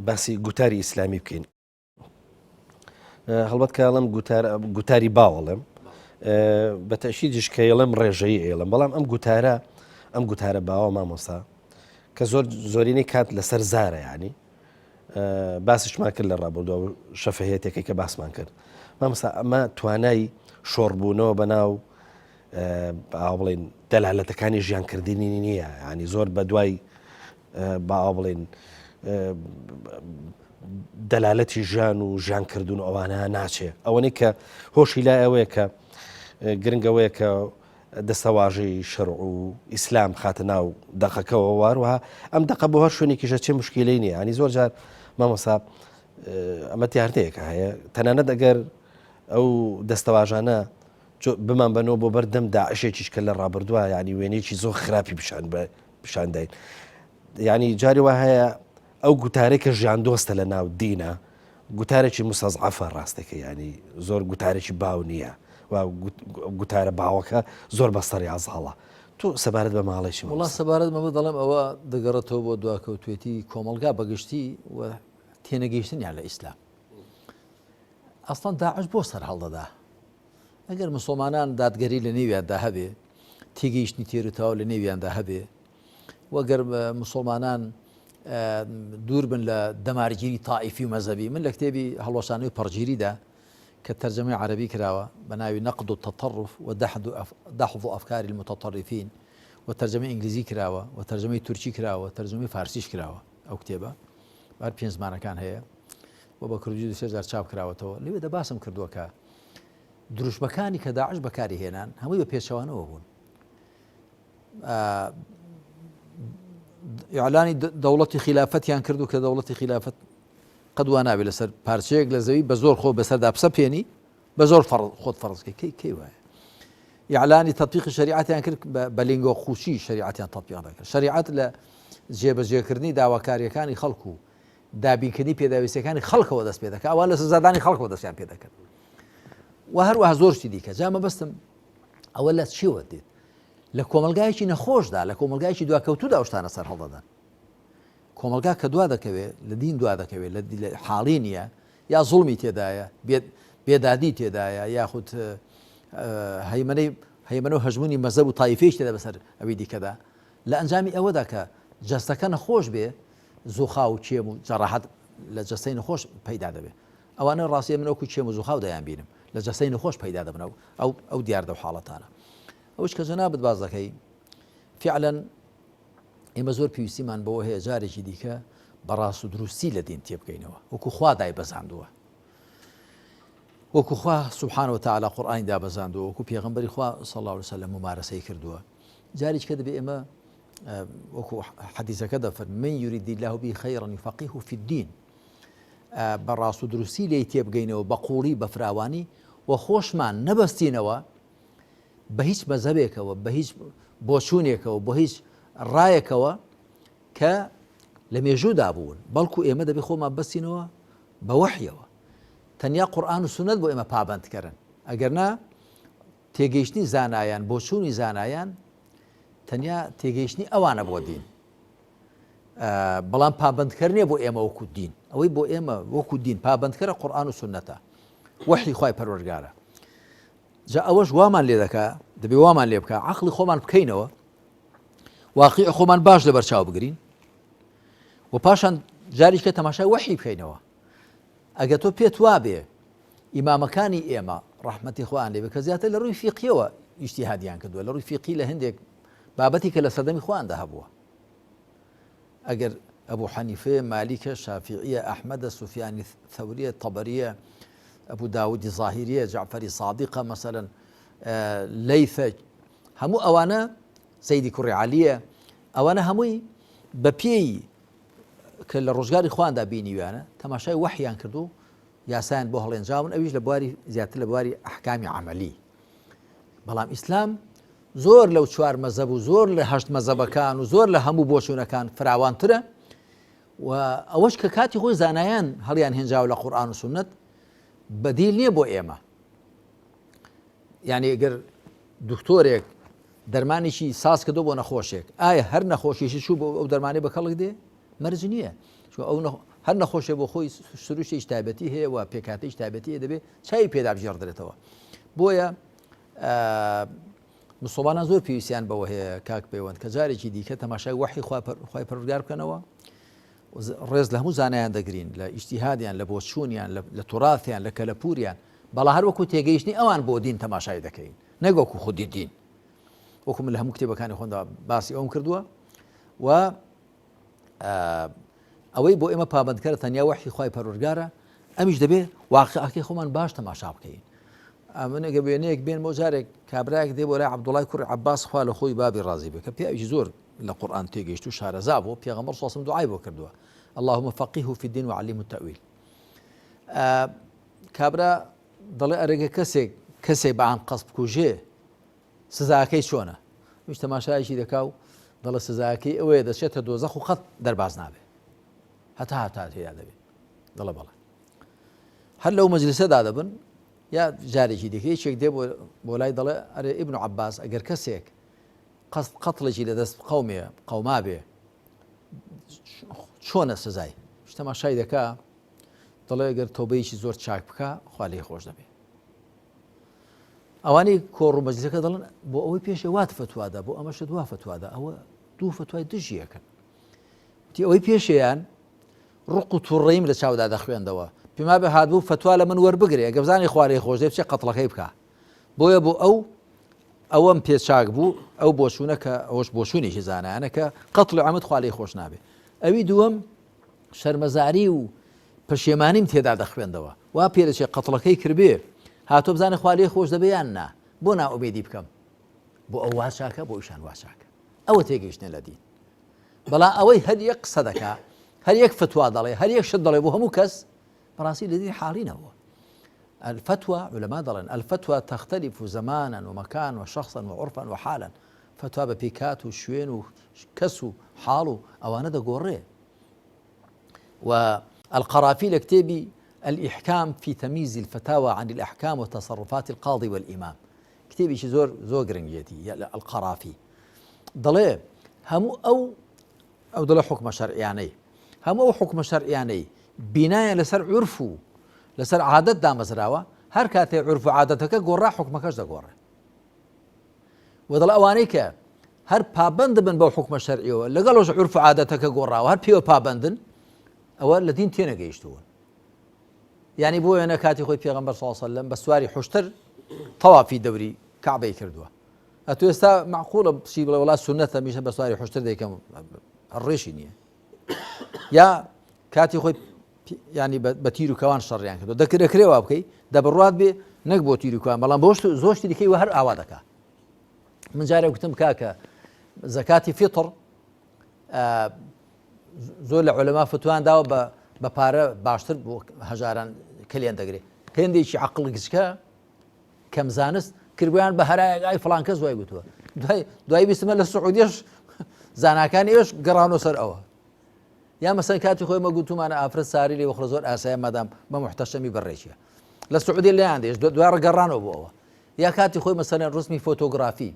باسی گوتاری ئیسلامی بکەین هەڵبەت کە ئەڵێم گوتار گوتاری باوەڵێم بە تەشیدیش کە ئێڵم ڕێژەیی ئێڵم بەڵام ئەم گوتارە ئەم گوتارە باوە مامۆستا کە زۆر زۆرینەی کات لەسەر زارە ینی باسیشمان کرد لە ڕابردووە و شەفەهێتێکی کە باسمان کرد مامۆستا ئەمە توانای شۆڕبوونەوە بەناو با بڵێن دەلالەتەکانی ژیانکردنی نییە ینی زۆر بە دوای با بڵێن دەلالەتی ژیان و ژیانکردن و ئەوانە ناچێ ئەوەنەی کە هۆشی لای ئەوەیە کە گرنگەوەیە کە دەستەواژەی شەرع و ئیسلام خاتە ناو دەقەکەەوە واروها ئەم دەقە بۆ هەر شوێنێکیشە چێ مشکلەی نییە ینی زۆر جار مامۆسا ئەمە دیاردەیەکە هەیە تەنانەت ئەگەر ئەو دەستەواژانە بمان بەنەوە بۆ بەردەم داعشێکیش کە لە ڕابردووە ینی وێنەیەکی زۆر خراپی پیشان بە پیشانداین ینی جاری وا هەیە ئەو گوتارێک کە ژیان دۆستە لە ناو دینە گوتارێکی مسەزعەفە ڕاستەکە ینی زۆر گوتارێکی باو نییە و گوتارە باوەکە زۆر بەسەر یازاڵە تۆ سەبارەت بە ماڵێکی وڵا سەبارەت بەمە دەڵێم ئەوە دەگەڕێتەوە بۆ دواکەوتوێتی کۆمەڵگا بەگشتی و تێنەگەیشتنیان لە ئیسلام ئەسڵەن داعش بۆ سەر هەڵدەدا ئەگەر مسلمانان دادگەری لە نێویاندا هەبێ تێگەیشتنی تێر و تەواو لە نێویاندا هەبێ وەگەر مسلمانان دوور بن لە دەمارگیری تائیفی و مەزەبی من لە کتێبی هەڵوەشانەوەی پەڕگیریدا کە تەرجەمەی عەرەبی کراوە بە ناوی نقد التطرف و دحض افکار المتطرفین و تەرجەمەی ئینگلیزی کراوە و تەرجەمەی تورکی کراوە تەرجەمەی فارسیش کراوە ئەو کتێبە بار پێنج زمانەکان هەیە و بە کوردی دو سێ جار چاپ کراوەتەوە لەوێ دەباسم کردووە کە دروشمەکانی کە داعش بەکاری هێنان هەمووی بە پێچەوانەوە بوون ئیعلانی دەوڵەتی خیلافەتیان کرد و کە دەوڵەتی خیلافەت قەت وا نابێت لەسەر پارچەیەک لە زەوی بە زۆر خۆ بەسەردا بسەپێنی بە زۆر خۆت فەرزکەی کەی کەی وایە. ئیعلانی تەتبیقی شەریعەتیان کرد بە لینگۆ قوچی شەریعەتیان تەتبیق دەکرد. شەریعەت لە جێبەجێکردنی داواکارییەکانی خەڵک و دابینکردنی پێداویستیەکانی خەڵکەوە دەست پێ دەکات، ئەوان لە سزادانی خەڵکەوە دەستیان پێ دەکرد و هەروەها زۆر شتی دیکە. جا مەبەستم ئەوە لە چیەوە دێت؟ لە کۆمەلگایەکی نەخۆشدا، لە کۆمەلگایەکی دواکەوتودا ئەو شتانە سەر هەڵدەدەن. کۆمەلگا کە دوا دەکەوێت، لە دین دوا دەکەوێت، لە حاڵی نییە، یا زوڵمی تێدایە، بێدادی تێدایە، یاخود هەیمەنەی هەیمەنە و هەژموونی مەزەب و تایفەیش تێدا بەسەر ئەوی دیکەدا. لە ئەنجامی ئەوەدا کە جەستەکە نەخۆش بێ، زوخاو و کێم و جەڕاحەت لە جەستەی نەخۆش پەیدا دەبێ. ئەوانە ڕاستیە من وەکو کێم و زوخاو دەیانبینم، لە جەستەی نەخۆش پەیدا دەبن ئەو ئەو دیاردە و حاڵەتانە. ئەوش کە جەنابت باس دەکەی فعلا ئێمە زۆر پێویستیمان بەوە هەیە جارێکی دیکە بە ڕاست و دروستی لە دین تێبگەینەوە وەکو خوا دایبەزاندووە وەکو خوا سبحانه وتعالی قورئانی دابەزاندووە وەکو پێغەمبەری خوا صلی الله علیه وسلم ممارەسەی کردووە جارێکە دەبێ ئێمە وەکو حەدیسەکە دەفەرموێ من يريد الله به خيرا يفقهه في الدين بە ڕاست و دروستی لێی تێبگەینەوە بە قوڵی بە فراوانی و خۆشمان نەبەستینەوە بە هیچ مەزهەبێکەوە، بە هیچ بۆچوونێکەوە، بۆ هیچ ڕایەکەوە کە لە مێژوودا بوون، بەڵکو ئێمە دەبێ خۆمان بەستینەوە بە وەحیەوە. تەنیا قورئان و سوننەت بۆ ئێمە پابەندکەرن، ئەگەر نا تێگەیشتنی زانایان، بۆچوونی زانایان تەنیا تێگەیشتنی ئەوانە بۆ دین، بەڵام پابەندکەر نییە بۆ ئێمە وەکو دین. ئەوەی بۆ ئێمە وەکو دین پابەندکەرە قورئان و سوننەتە، وەحی خوای پەروەردگارە. جا ئەوەش وامان لێ دەکا، دەبێ وامان لێ بکا عەقڵی خۆمان بکەینەوە، واقیع خۆمان باش لەبەر چاو بگرین و پاشان جاریشکە تەماشای وەحی بکەینەوە. ئەگەر تۆ پێت وابێ ئیمامەکانی ئێمە ڕەحمەتی خۆیان لێ بێ کە زیاتر لە ڕووی فیقیەوە ئیجتیهادیان کردووە، لە ڕووی فیقی لە هەندێک بابەتی کە لە سەردەمی خۆیاندا هەبووە، ئەگەر ئەبو حەنیفەیە، مالیکە، شافیعیە، ئەحمەدە، سوفیانی ثەوریە، تەبەریە، ئەبو داودی زاهیریە، جەعفەری سادیقە، مەسەلەن لەیثە، هەموو ئەوانە سەیدی کوڕی عەلیە، ئەوانە هەمووی بە پێی کە لە ڕۆژگاری خواندا بینیویانە تەماشای وەحیان کردو یاسایان بۆ هەڵێنجاون، ئەویش لە بواری زیاتر لە بواری ئەحکامی عەمەلی. بەڵام ئیسلام زۆر لەو چوار مەزەب و زۆر لە هەشت مەزەبەکان و زۆر لە هەموو بۆچوونەکان فراوانترە و ئەوەش کە کاتی خۆی زانایان هەڵیان هێنجاوە لە قورئان و سوننەت بەدیل نییە بۆ ئێمە. یعنی گەر دکتۆرێک دەرمانێکی ساز کردو بۆ نەخۆشێک، ئایا هەر نەخۆشیشی چوو بۆ ئەو دەرمانەی بە کەڵک دێ؟ مەرج نییە. چون ئەو هەر نەخۆشێ بۆ خۆی سروشتێکی تایبەتی هەیە و پێکهاتەیەکی تایبەتی هەیە، دەبێ چاوی پێدا بگێڕدرێتەوە. بۆیە مسوڵمانان زۆر پێویستیان بەوە هەیە کاک پەیوەند کە جارێکی دیکە تەماشای وەحی خوای پەروەردگار بکەنەوە. ڕێز لە هەموو زانایان دەگرین، لە ئیجتیهادیان، لە بۆچوونیان، لە توراتیان، لە کەلەپوریان، بەڵام هەر وەکو تێگەیشتنی ئەوان بۆ دین تەماشای دەکەین نەک وەکو خودی دین. وەکو من لە هەموو کتێبەکانی خۆمدا باسی ئەوم کردووە و ئەوەی بۆ ئێمە پابندکەرە تەنیا وەحی خوای پەروەردگارە، ئەمیش دەبێ واقعەکەی خۆمان باش تەماشا بکەین. ئەمن ئەگە وێنەیەک بێن بۆ جارێک کابراایەک دێ بۆ لای عەبدوڵای کوڕی عەباس خوا لە خۆی بابی ڕازی بێ کە پیاوێکی زۆر لە قورئان تێگەیشت و شارەزا بوو، پێغەمبەر صلی الله علیه و سلم دوعای بۆ کردووە اللهم فقهه في الدين وعلمه التأويل. کابرا دەڵێ ئەرێگە کەسێک کەسێک بە عام قەست بکوژێ سزاکەی چۆنە؟ ئەویش تەماشایەکی دەکا و دەڵێ سزاکەی ئەوەیە دەچێتە دۆزەخ و قەت دەرباز نابێ هەتا هەتا تێدا دەبێ. دەڵێ بەڵێ. هەر لەو مەجلسەدا دەبن یا جارێکی دیکە یەکێک دێ بۆ لای دەڵێ ئەرێ ئیبن عەباس ئەگەر کەسێک قەست قەتڵێکی لە دەست قەومێ قەوما بێ چۆنە سزای؟ تەماشای دەکا دەڵێ گەر تۆبەیەکی زۆر چاک بکا خوا لێی خۆش دەبێ. ئەوانەی کۆڕ و مەجلسەکە دەڵێن بۆ ئەوەی پێشێ وات فتوادا بۆ ئەمەشە دوا فتوادا، ئەوە دوو فتوای دژیەکەن. وتی ئەوەی پێشێیان ڕق و تووڕەییم لە چاودا دەخوێندەوە، پێما بێ هاتبوو فتوا لە من وەربگرێ، ئەگە بزانێ خوا لێی خۆش دەبێ بچێ قەتڵەکەی بکا. بۆیە بۆ ئەو ئەوەم پێ چاک بوو، ئەو بۆچوونە کە ئەوەش بۆچوونێکی زانایانە کە قەتڵی عەمد خوا لێی خۆش نابێ. ئەوی دووەم شەرمەزاری و پەشێمانیم تێدا دەخوێندەوە، وا پێدەچێ قەتڵەکەی کردبێ، هاتووە بزانێ خوا لێی خۆش دەبێ یان نا، بۆ نائومێدی بکەم، بۆ ئەو وا چاکە، بۆ ئیشان وا چاکە. ئەوە تێگەیشتنە لە دین. بەڵام ئەوەی هەر یەک قسە دەکا، هەر یەک فتوا دەڵێ، هەر یەک شت دەڵێ بۆ هەموو کەس، بەڕاستی لە دین حاڵی نەبووە. الفتوى علەما دەڵێن الفتوى تختلف زمانا ومكان وشخصا وعرفا وحالا فتوا بە پێی کات و شوێن و کەس و حاڵ و ئەوانە دەگۆڕێ و القرافی لە کتێبی الإحكام في تمييز الفتاوى عن الأحكام وتصرفات القاضي والإمام کتێبێکی زۆر زۆر گرنگێتی القرافی دەڵێ هەموو ئەو ئەو دەڵێ حکومە شەرعیانەی هەموو ئەو حکومە شەرعیانەی بینایە لەسەر عرف و لەسەر عادەت دامەزراوە هەر کاتێ عرف و عادەتەکە گۆڕا حکومەکەش دەگۆڕێ و دەڵێ ئەوانەی کە هەر پابند بن بەو حکومە شەرعیەوە لەگەڵەوەش عرف و عادەتەکە گۆڕاوە هەر پێوە پابندن ئەوە لە دین تێنەگەیشتوون یعنی بۆ وێنە کاتی خۆی پێغەمبەر صلی الله علیه و سلم بە سواری حشتر تەوافی دەوری کەعبەی کردووە ئەتو ئێستا معقولە بچی بڵێ وڵا سونەتە میشە بە سواری حشتر دەیکەم ڕێشی نییە یا کاتی خۆی ینی بە تیر و کەوان شەڕیان کردو دەکرێ وا بکەی دەبڕات بێ نەک بۆ تیر و کەوان بەڵام بۆشت زۆر شتی دیکەی وە هەر ئاوا دەکا من جارێک گوتم کاکە زەکاتی فیتڕ زۆر لە عولەما فتوان داوە بە بە پارە باشتر بۆ هەژاران کەلیان دەگرێت هێندێکی عقل گچکە کەم زانست کردبوویان بە هەرایەک ئای فڵان کەس وای گوتووە دوای دوای بیستمە لە سعودیەش زاناکانی ئێش گەڕانەوە سەر ئەوە یا مەسەن کاتی خۆی مە گوتومانە ئافرەت ساری لێ وەخرە زۆر ئاسایە مادام بە محتەشەمی بەڕێکیە لە سعودیە لێیان دێش دوای ڕگەڕانەوە بۆ ئەوە یا کاتی خۆی مەسەلەن ڕسمی فۆتۆگرافی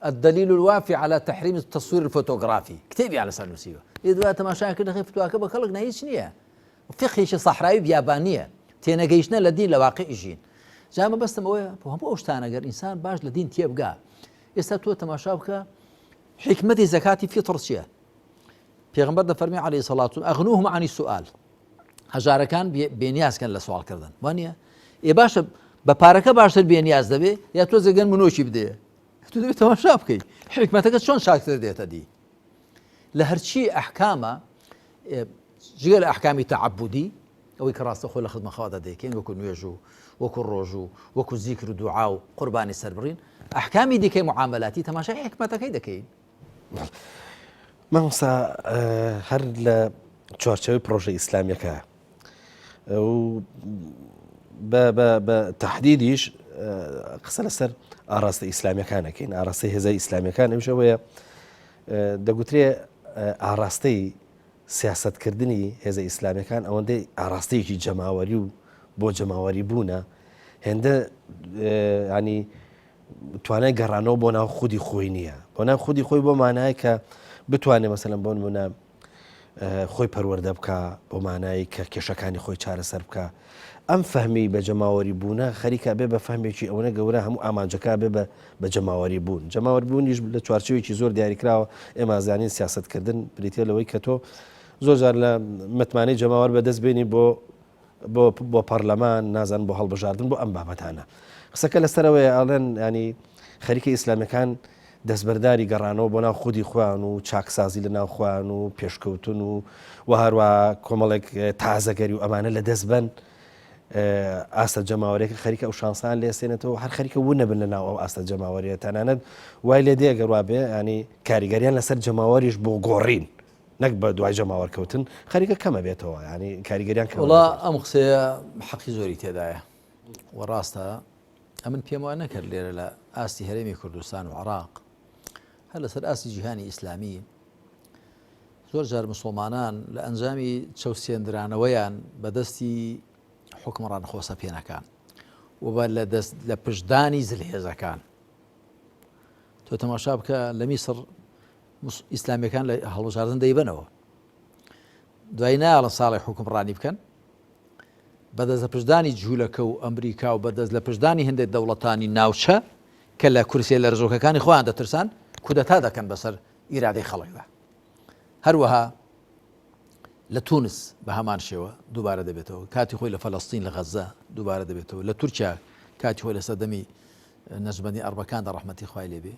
الدلیل الوافی على تحریم التصویر الفۆتۆگرافی کتێبیان لەسەر نووسیوە لێ دوای تەماشایان کرد نەخێر فتواکە بە کەڵک نە هیچ نییە فقهێکی سەحراوی بیابانییە، تێنەگەیشتنە لە دین لە واقیع ژین. جا مەبەستم ئەوەیە بۆ هەموو ئەو شتانە گەر ئینسان باش لە دین تێبگا، ئێستا تۆ تەماشا بکە حیکمەتی زەکاتی فیتڕ چییە؟ پێغەمبەر دەفەرمێ عەلەیهی سەڵات و ئەغنوهم عن السؤال هەژارەکان بێنیاز کەن لە سواڵکردن وانە ئێ باشە بە پارەکە باشتر بێنیاز دەبێ یا تۆ زەگەن منۆکی بدەیە تۆ دەبێت تەماشا بکەیت حکمەتەکە چۆن چاکتر دێتە دی لە هەرچی ئەحکامە جگە لە ئەحکامی تەعەبودی، ئەوەی کە ڕاستەوخۆ لە خزمەت خوادا دەیکەین وەکو نوێژ و وەکو ڕۆژوو وەکو زیکر و دوعا و قوربانی سەربڕین، ئەحکامی دیکەی موعامەلاتی تەماشای حیکمەتەکەی دەکەین. مامۆستا هەر لە چوارچێوەی پڕۆژە ئیسلامیەکە و بە تەحدیدیش قسە لەسەر ئاراستە ئیسلامیەکان ئەکەین، ئاراستەی هێزە ئیسلامیەکان ئەویش ئەوەیە دەگوترێ ئاراستەی سیاسەتکردنی هێزە ئیسلامیەکان ئەوەندەی ئاراستەیەکی جەماوەری و بۆ جەماوەری بوونە هێندە ینی توانای گەڕانەوە بۆ ناو خودی خۆی نییە بۆ ناو خودی خۆی بۆ مانای کە بتوانێت مەسەلەن بۆ نمونە خۆی پەروەردە بکا بۆ مانای کە کێشەکانی خۆی چارەسەر بکا ئەم فەهمی بە جەماوەری بوونە خەریکە بێ بە فەهمێکی ئەوەنە گەورە هەموو ئامانجەکە بێ بە بە جەماوەری بوون جەماوەر بوونیش لە چوارچێوەیەکی زۆر دیاریکراوە ئێمە زانین سیاسەتکردن بریتە لەوەی کە تۆ زۆر جار لە متمانەی جەماوەر بەدەست بێنی بۆ بۆ بۆ پەرلەمان نازان بۆ هەڵبژاردن بۆ ئەم بابەتانە قسەکە لەسەرەوەی ئەڵێن ینی خەریکە ئیسلامیەکان دەستبەرداری گەڕانەوە بۆ ناو خودی خۆیان و چاکسازی لە ناو خۆیان و پێشکەوتن و و هەروە کۆمەڵێک تازەگەری و ئەمانە لە دەست بن ئاستە جەماوەرێکە خەریکە ئەو شانسان لێسێنێتەوە هەر خەریکە ون نەبن لە ناو ئەو ئاستە جەماوەریە تەنانەت وای لێ دێ گەر بێ ینی کاریگەریان لەسەر جەماوەریش بۆ گۆڕین نەک بە دوای جەماوەر کەوتن خەریکە کەمە بێتەوە ینی کاریگەریان کەمە وڵا ئەم قسەیە حەقی زۆری تێدایە و ڕاستە ئەمن پێم وا نەکرد لێرە لە ئاستی هەرێمی کوردستان و عراق هەر لەسەر ئاستی جیهانی ئیسلامی زۆر جار مسلمانان لە ئەنجامی چەوسێندرانەوەیان بەدەستی حکمڕان خۆسەپێنەکان و بە لە دەست لە پشتدانی زلهێزەکان تۆ تەماشا بکە لە میسر ئیسلامیەکان لە هەڵبژاردن دەیبەنەوە دوای ناڵە ساڵی حکومڕانی بکەن بەدەست لە پشتدانی جوولەکە و ئەمریکا و بەدەست لە پشتدانی هەندێک دەوڵەتانی ناوچە کە لە کورسیە لەرزۆکەکانی خۆیان دەترسان کودەتا دەکەن بەسەر ئیرادەی خەڵکدا. هەروەها لە تونس بە هەمان شێوە دووبارە دەبێتەوە کاتی خۆی لە فەلەستین لە غەزە دووبارە دەبێتەوە لە تورکیا کاتی خۆی لە سەردەمی نەجمەدین ئەربەکاندا ڕەحمەتی خوای لێبێ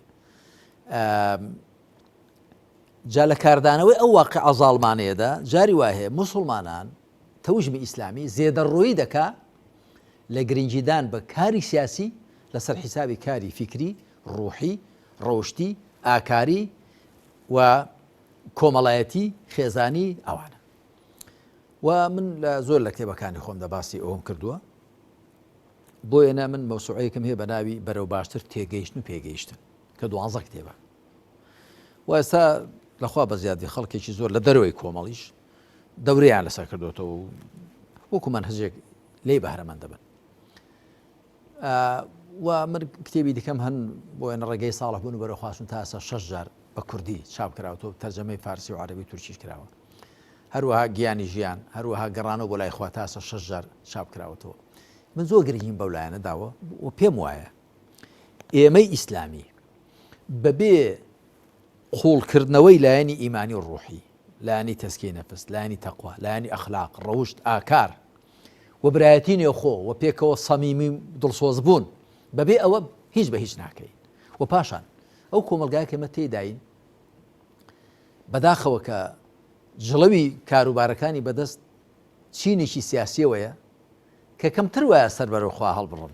جا لە کاردانەوەی ئەو واقعە زاڵمانەیەدا جاری وای هەیە موسڵمانان تەوژمی ئیسلامی زێدەڕۆیی دەکا لە گرنگیدان بە کاری سیاسی لەسەر حیسابی کاری فیکری، ڕوحی، ڕەوشتی، ئاکاری و کۆمەڵایەتی، خێزانی ئەوانە. و من لە زۆر لە کتێبەکانی خۆمدا باسی ئەوەم کردووە. بۆیە من مەوسوعەیەکم هەیە بە ناوی بەرەو باشتر تێگەیشتن و پێگەیشتن کە دوانزە کتێبە و ئێستا لەخوا بە زیادی خەڵکێکی زۆر لە دەرەوەی کۆمەڵیش دەورەیان لەسەر کردوێتەوە و وەکو مەنهەجێک لێی بەهرەمەند دەبن. و من کتێبی دیکەم هەن بۆ وێنە ڕێگەی ساڵح بوون و بەرەو خواستن تا ئێستا شەش جار بە کوردی چاپ کراوەتەوە تەرجەمەی فارسی و عەرەبی و تورکیش کراوە هەروەها گیانی ژیان هەروەها گەڕانەوە بۆ لای خوا تا ئێستا شەش جار چاپ کراوەتەوە من زۆر گرنگیم بەو لایەنە داوە و پێم وایە ئێمەی ئیسلامی بەبێ قوڵکردنەوەی لایەنی ئیمانی و ڕوحی، لایەنی تەزکیەی نەفس، لایەنی تەقوا، لایەنی ئەخلاق، ڕەوشت، ئاکار و برایەتی نێوخۆ و پێکەوە سەمیمی و دڵسۆز بوون، بەبێ ئەوە هیچ بە هیچ ناکەین. و پاشان ئەو کۆمەڵگایە کە ئێمە تێیداین بەداخەوە کە جڵەوی کاروبارەکانی بەدەست چینێکی سیاسیەوەیە کە کەمتر وایە سەر بەرەو خوا هەڵبڕن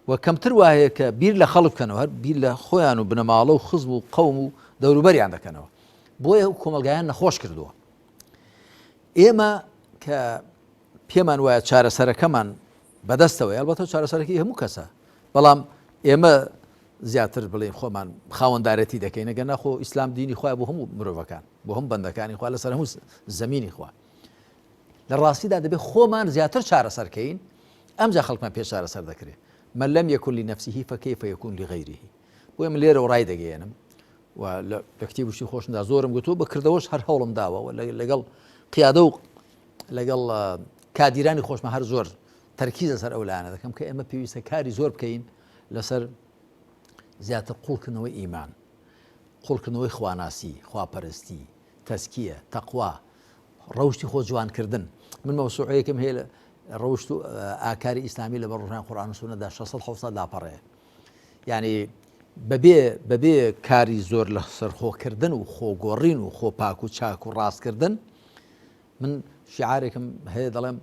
و کەمتر وایە کە بیر لە خەڵک بکەنەوە هەر بیر لە خۆیان و بنەماڵە و خزم و قەوم و دەوروبەریان دەکەنەوە بۆیە ئەو کۆمەڵگایان نەخۆش کردووە ئێمە کە پێمان وایە چارەسەرەکەمان بەدەستەوەی ئەلبەتە چارەسەرەکەی هەموو کەسە بەڵام ئێمە زیاتر بڵێن خۆمان خاوەندارەتی دەکەین ئەگەر ناخۆ ئیسلام دینی خوای بۆ هەموو مرۆڤەکان بۆ هەم بەندەکانی خوا لەسەر هەموو زمینی خوا لە ڕاستیدا دەبێت خۆمان زیاتر چارەسەر کەین ئەمجا خەڵکمان پێ چارەسەر دەکرێت من لم يكن لنفسه فكيف يكون لغيره بۆیە من لێرەوە ڕای دەگەیەنم و لە کتێبشی خۆشمدا زۆرم گوتووە بە کردەوەش هەر هەوڵم داوە و لەگەڵ قیادە و لەگەڵ کادیرانی خۆشمە هەر زۆر تەرکیز لەسەر ئەو لایەنە دەکەم کە ئێمە پێویستە کاری زۆر بکەین لەسەر زیاتر قوڵکردنەوەی ئیمان قوڵکردنەوەی خواناسی خواپەرستی تەزکیە، تەقوا، ڕەوشتی خۆ جوانکردن. من مەوسوعەیەکم هەیە لە ڕەوشت و ئاکاری ئیسلامی لە بەڕۆژان قورئان و سوننەدا 600 700 لاپەڕەیە. یعنی بەبێ بەبێ کاری زۆر لە سەرخۆکردن و خۆگۆڕین و خۆ پاک و چاک و ڕاستکردن من شعارێکم هەیە دەڵێم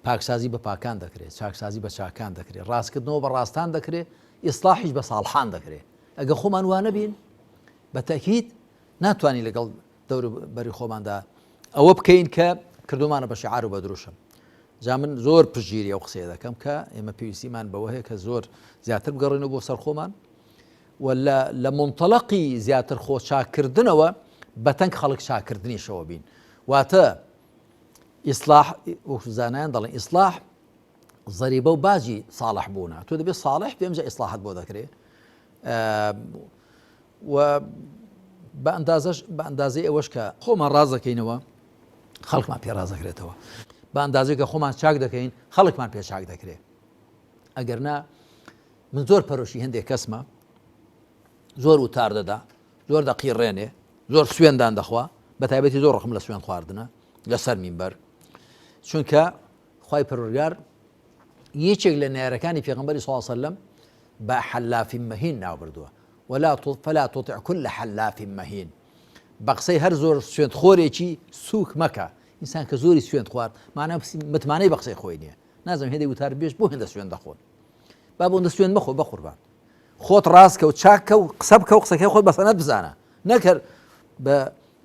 پاکسازی بە پاکان دەکرێت چاکسازی بە چاکان دەکرێت ڕاستکردنەوە بە ڕاستان دەکرێت ئیسلاحیش بە ساڵحان دەکرێت ئەگە خۆمان وانەبین بە تەکیید ناتوانین لەگەڵ دەور بەری خۆماندا ئەوە بکەین کە کردومانە بە شعار و بە دروشم جا من زۆر پشتگیری ئەو قسەیە دەکەم کە ئێمە پێویستیمان بەوە هەیە کە زۆر زیاتر بگەڕێنەوە بۆ سەر خۆمان و لە منتەلقی زیاتر خۆ چاکردنەوە بەتەنگ خەڵک چاکردنیشەوە بین واتە ئیسلاح وەکو زانایان دەڵێن ئیسلاح زەریبە و باجی ساڵح بوونە تۆ دەبێت ساڵح پێمجا ئیسلاحت بۆ دەکرێت و بە ئەندازەش بە ئەندازەی ئەوەش کە خۆمان ڕاست دەکەینەوە خەڵکمان پێ ڕاست دەکرێتەوە بە ئەندازەی کە خۆمان چاک دەکەین خەڵکمان پێ چاک دەکرێت ئەگەر نا من زۆر پەرۆشی هەندێک کەسمە زۆر وتار دەدا زۆر دەقیڕێنێ زۆر سوێندان دەخوا بە تایبەتی زۆر ڕقم لە سوێن خواردنە لەسەر مینبەر چونکە خوای پەروەردگار یەکێک لە نەیارەکانی پێغەمبەری صلی الله علیه وسلم بە حلاف مهین ناوبردووە ولا فلا تطع كل حلاف مهین بە قسەی هەر زۆر سوێند خۆرێکی سوک مەکە ئینسان کە زۆری سوێند خوارد مانا متمانەی بە قسەی خۆی نییە نازم هێندەی وتار بێژ بۆ هێندە سوێند دەخۆن با بۆ سوێند مەخۆ بە قوربان خۆت ڕاستکە و چاکە و قسە بکە و قسەکەی خۆت بەسەنەت بزانە نەکەر بە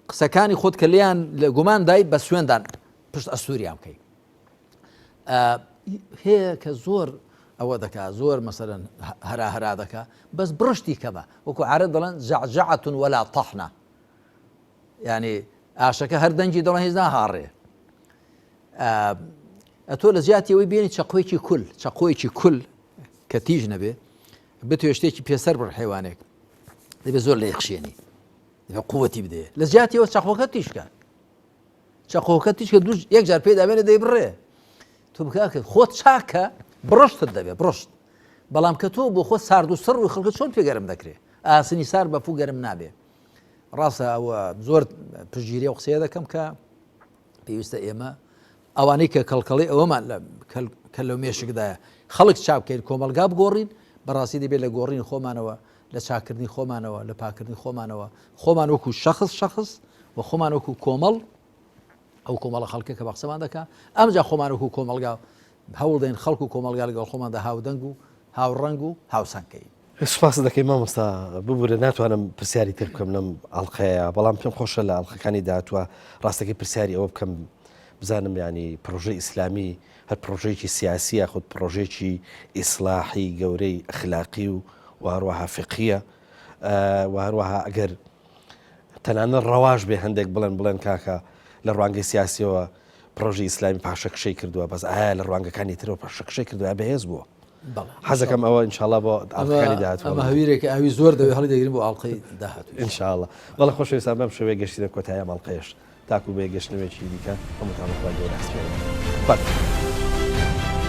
قسەکانی خۆت کە لیان لە گومان دای بە سوێندان پشت ئەستوریان بکەیت هەیە کە زۆر ئەوە دەکا زۆر مەسەرەن هەرا هەرا دەکا بەس بڕشتی کەمە وەکو عرب دەڵێن جعجعة ولا طحنە ینی ئاشەکە هەر دەنگی دەڵێن هیچ ناهاڕێ ئەتۆ لە جیاتی ئەوەی بێنی چەقۆیەکی کول چەقۆیەکی کول کە تیژ نەبێ بتوێ شتێکی پێسەر بڕ حیوانێک دەبێ زۆر لە یەخشێنی دەبێ قوتی بدێ لە جیاتیەوە چەقۆکە تیشکە چەقۆکە تیشکە دوو یەک جار پێی دابێنێ دەیبڕێ تۆ بکاکە خۆت چاکە بڕشتت دەبێ بڕشت بەڵام کە تۆ بۆ خۆ سارد و سڕ و خەڵکە چۆن پێ گەرم دەکرێ ئاسنی سار بە فو گەرم نابێ ڕاستە ئەوە زۆر پشتگیری و قسەیە دەکەم کە پێویستە ئێمە ئەوانەی کە کەڵکەڵی ئەوەمان لە کە لەو مێشکدایە خەڵک چاک بکەین کۆمەڵگا بگۆڕین بەڕاستی دەبێت لە گۆڕین خۆمانەوە لە چاکردنی خۆمانەوە لە پاکردنی خۆمانەوە خۆمان وەکو شخص شخص و خۆمان وەکو کۆمەڵ ئەو کۆمەڵە خەڵکە کە بە قسەمان دەکا ئەمجا خۆمان وەکو کۆمەڵگا هەوڵدەین خەڵک و کۆمەڵگا لەگەڵ خۆماندا هاودەنگ و هاوڕەنگ و هاوسەنگ کەین. سوپاست دەکەین مامۆستا، ببورە ناتوانم پرسیاری تر بکەم لەم ئەڵقەیە، بەڵام پێم خۆشە لە ئەڵقەکانی داهاتووە ڕاستەکەی پرسیاری ئەوە بکەم. بزانم ینی پرۆژەی ئیسلامی هەر پرۆژەیەکی سیاسی یاخود پرۆژێکی ئیسلاحی گەورەی ئەخلاقی و و هەروەها فقیە و هەروەها ئەگەر تەنانەت ڕەواش بێ هەندێک بڵێن بڵێن کاکە لە ڕوانگەی سیاسیەوە پرۆژی ئیسلامی پاشەکشەی کردووە بەس ئایا لە ڕوانگەکانی ترەوە پاشەکشەی کردووە بەهێز بووە حەزەکەم ئەوە ئینشاءاللە بۆ ئەڵقەکانی داهاتوو ئەمە هەویرێکە ئاوی زۆر دەوێت هەڵی دەگرین بۆ ئاڵقەی داهاتوو ئینشاءاللە بەڵێ خۆشەویستان بەم شێوەیە گەشتینە کۆتایی ئەم ئەڵقەیەش تاکو بە یەکگەشتنەوەیەکی دیکە هەمووتان بە خوای گەورە ئەسپێرم. خواتان لەگەڵ.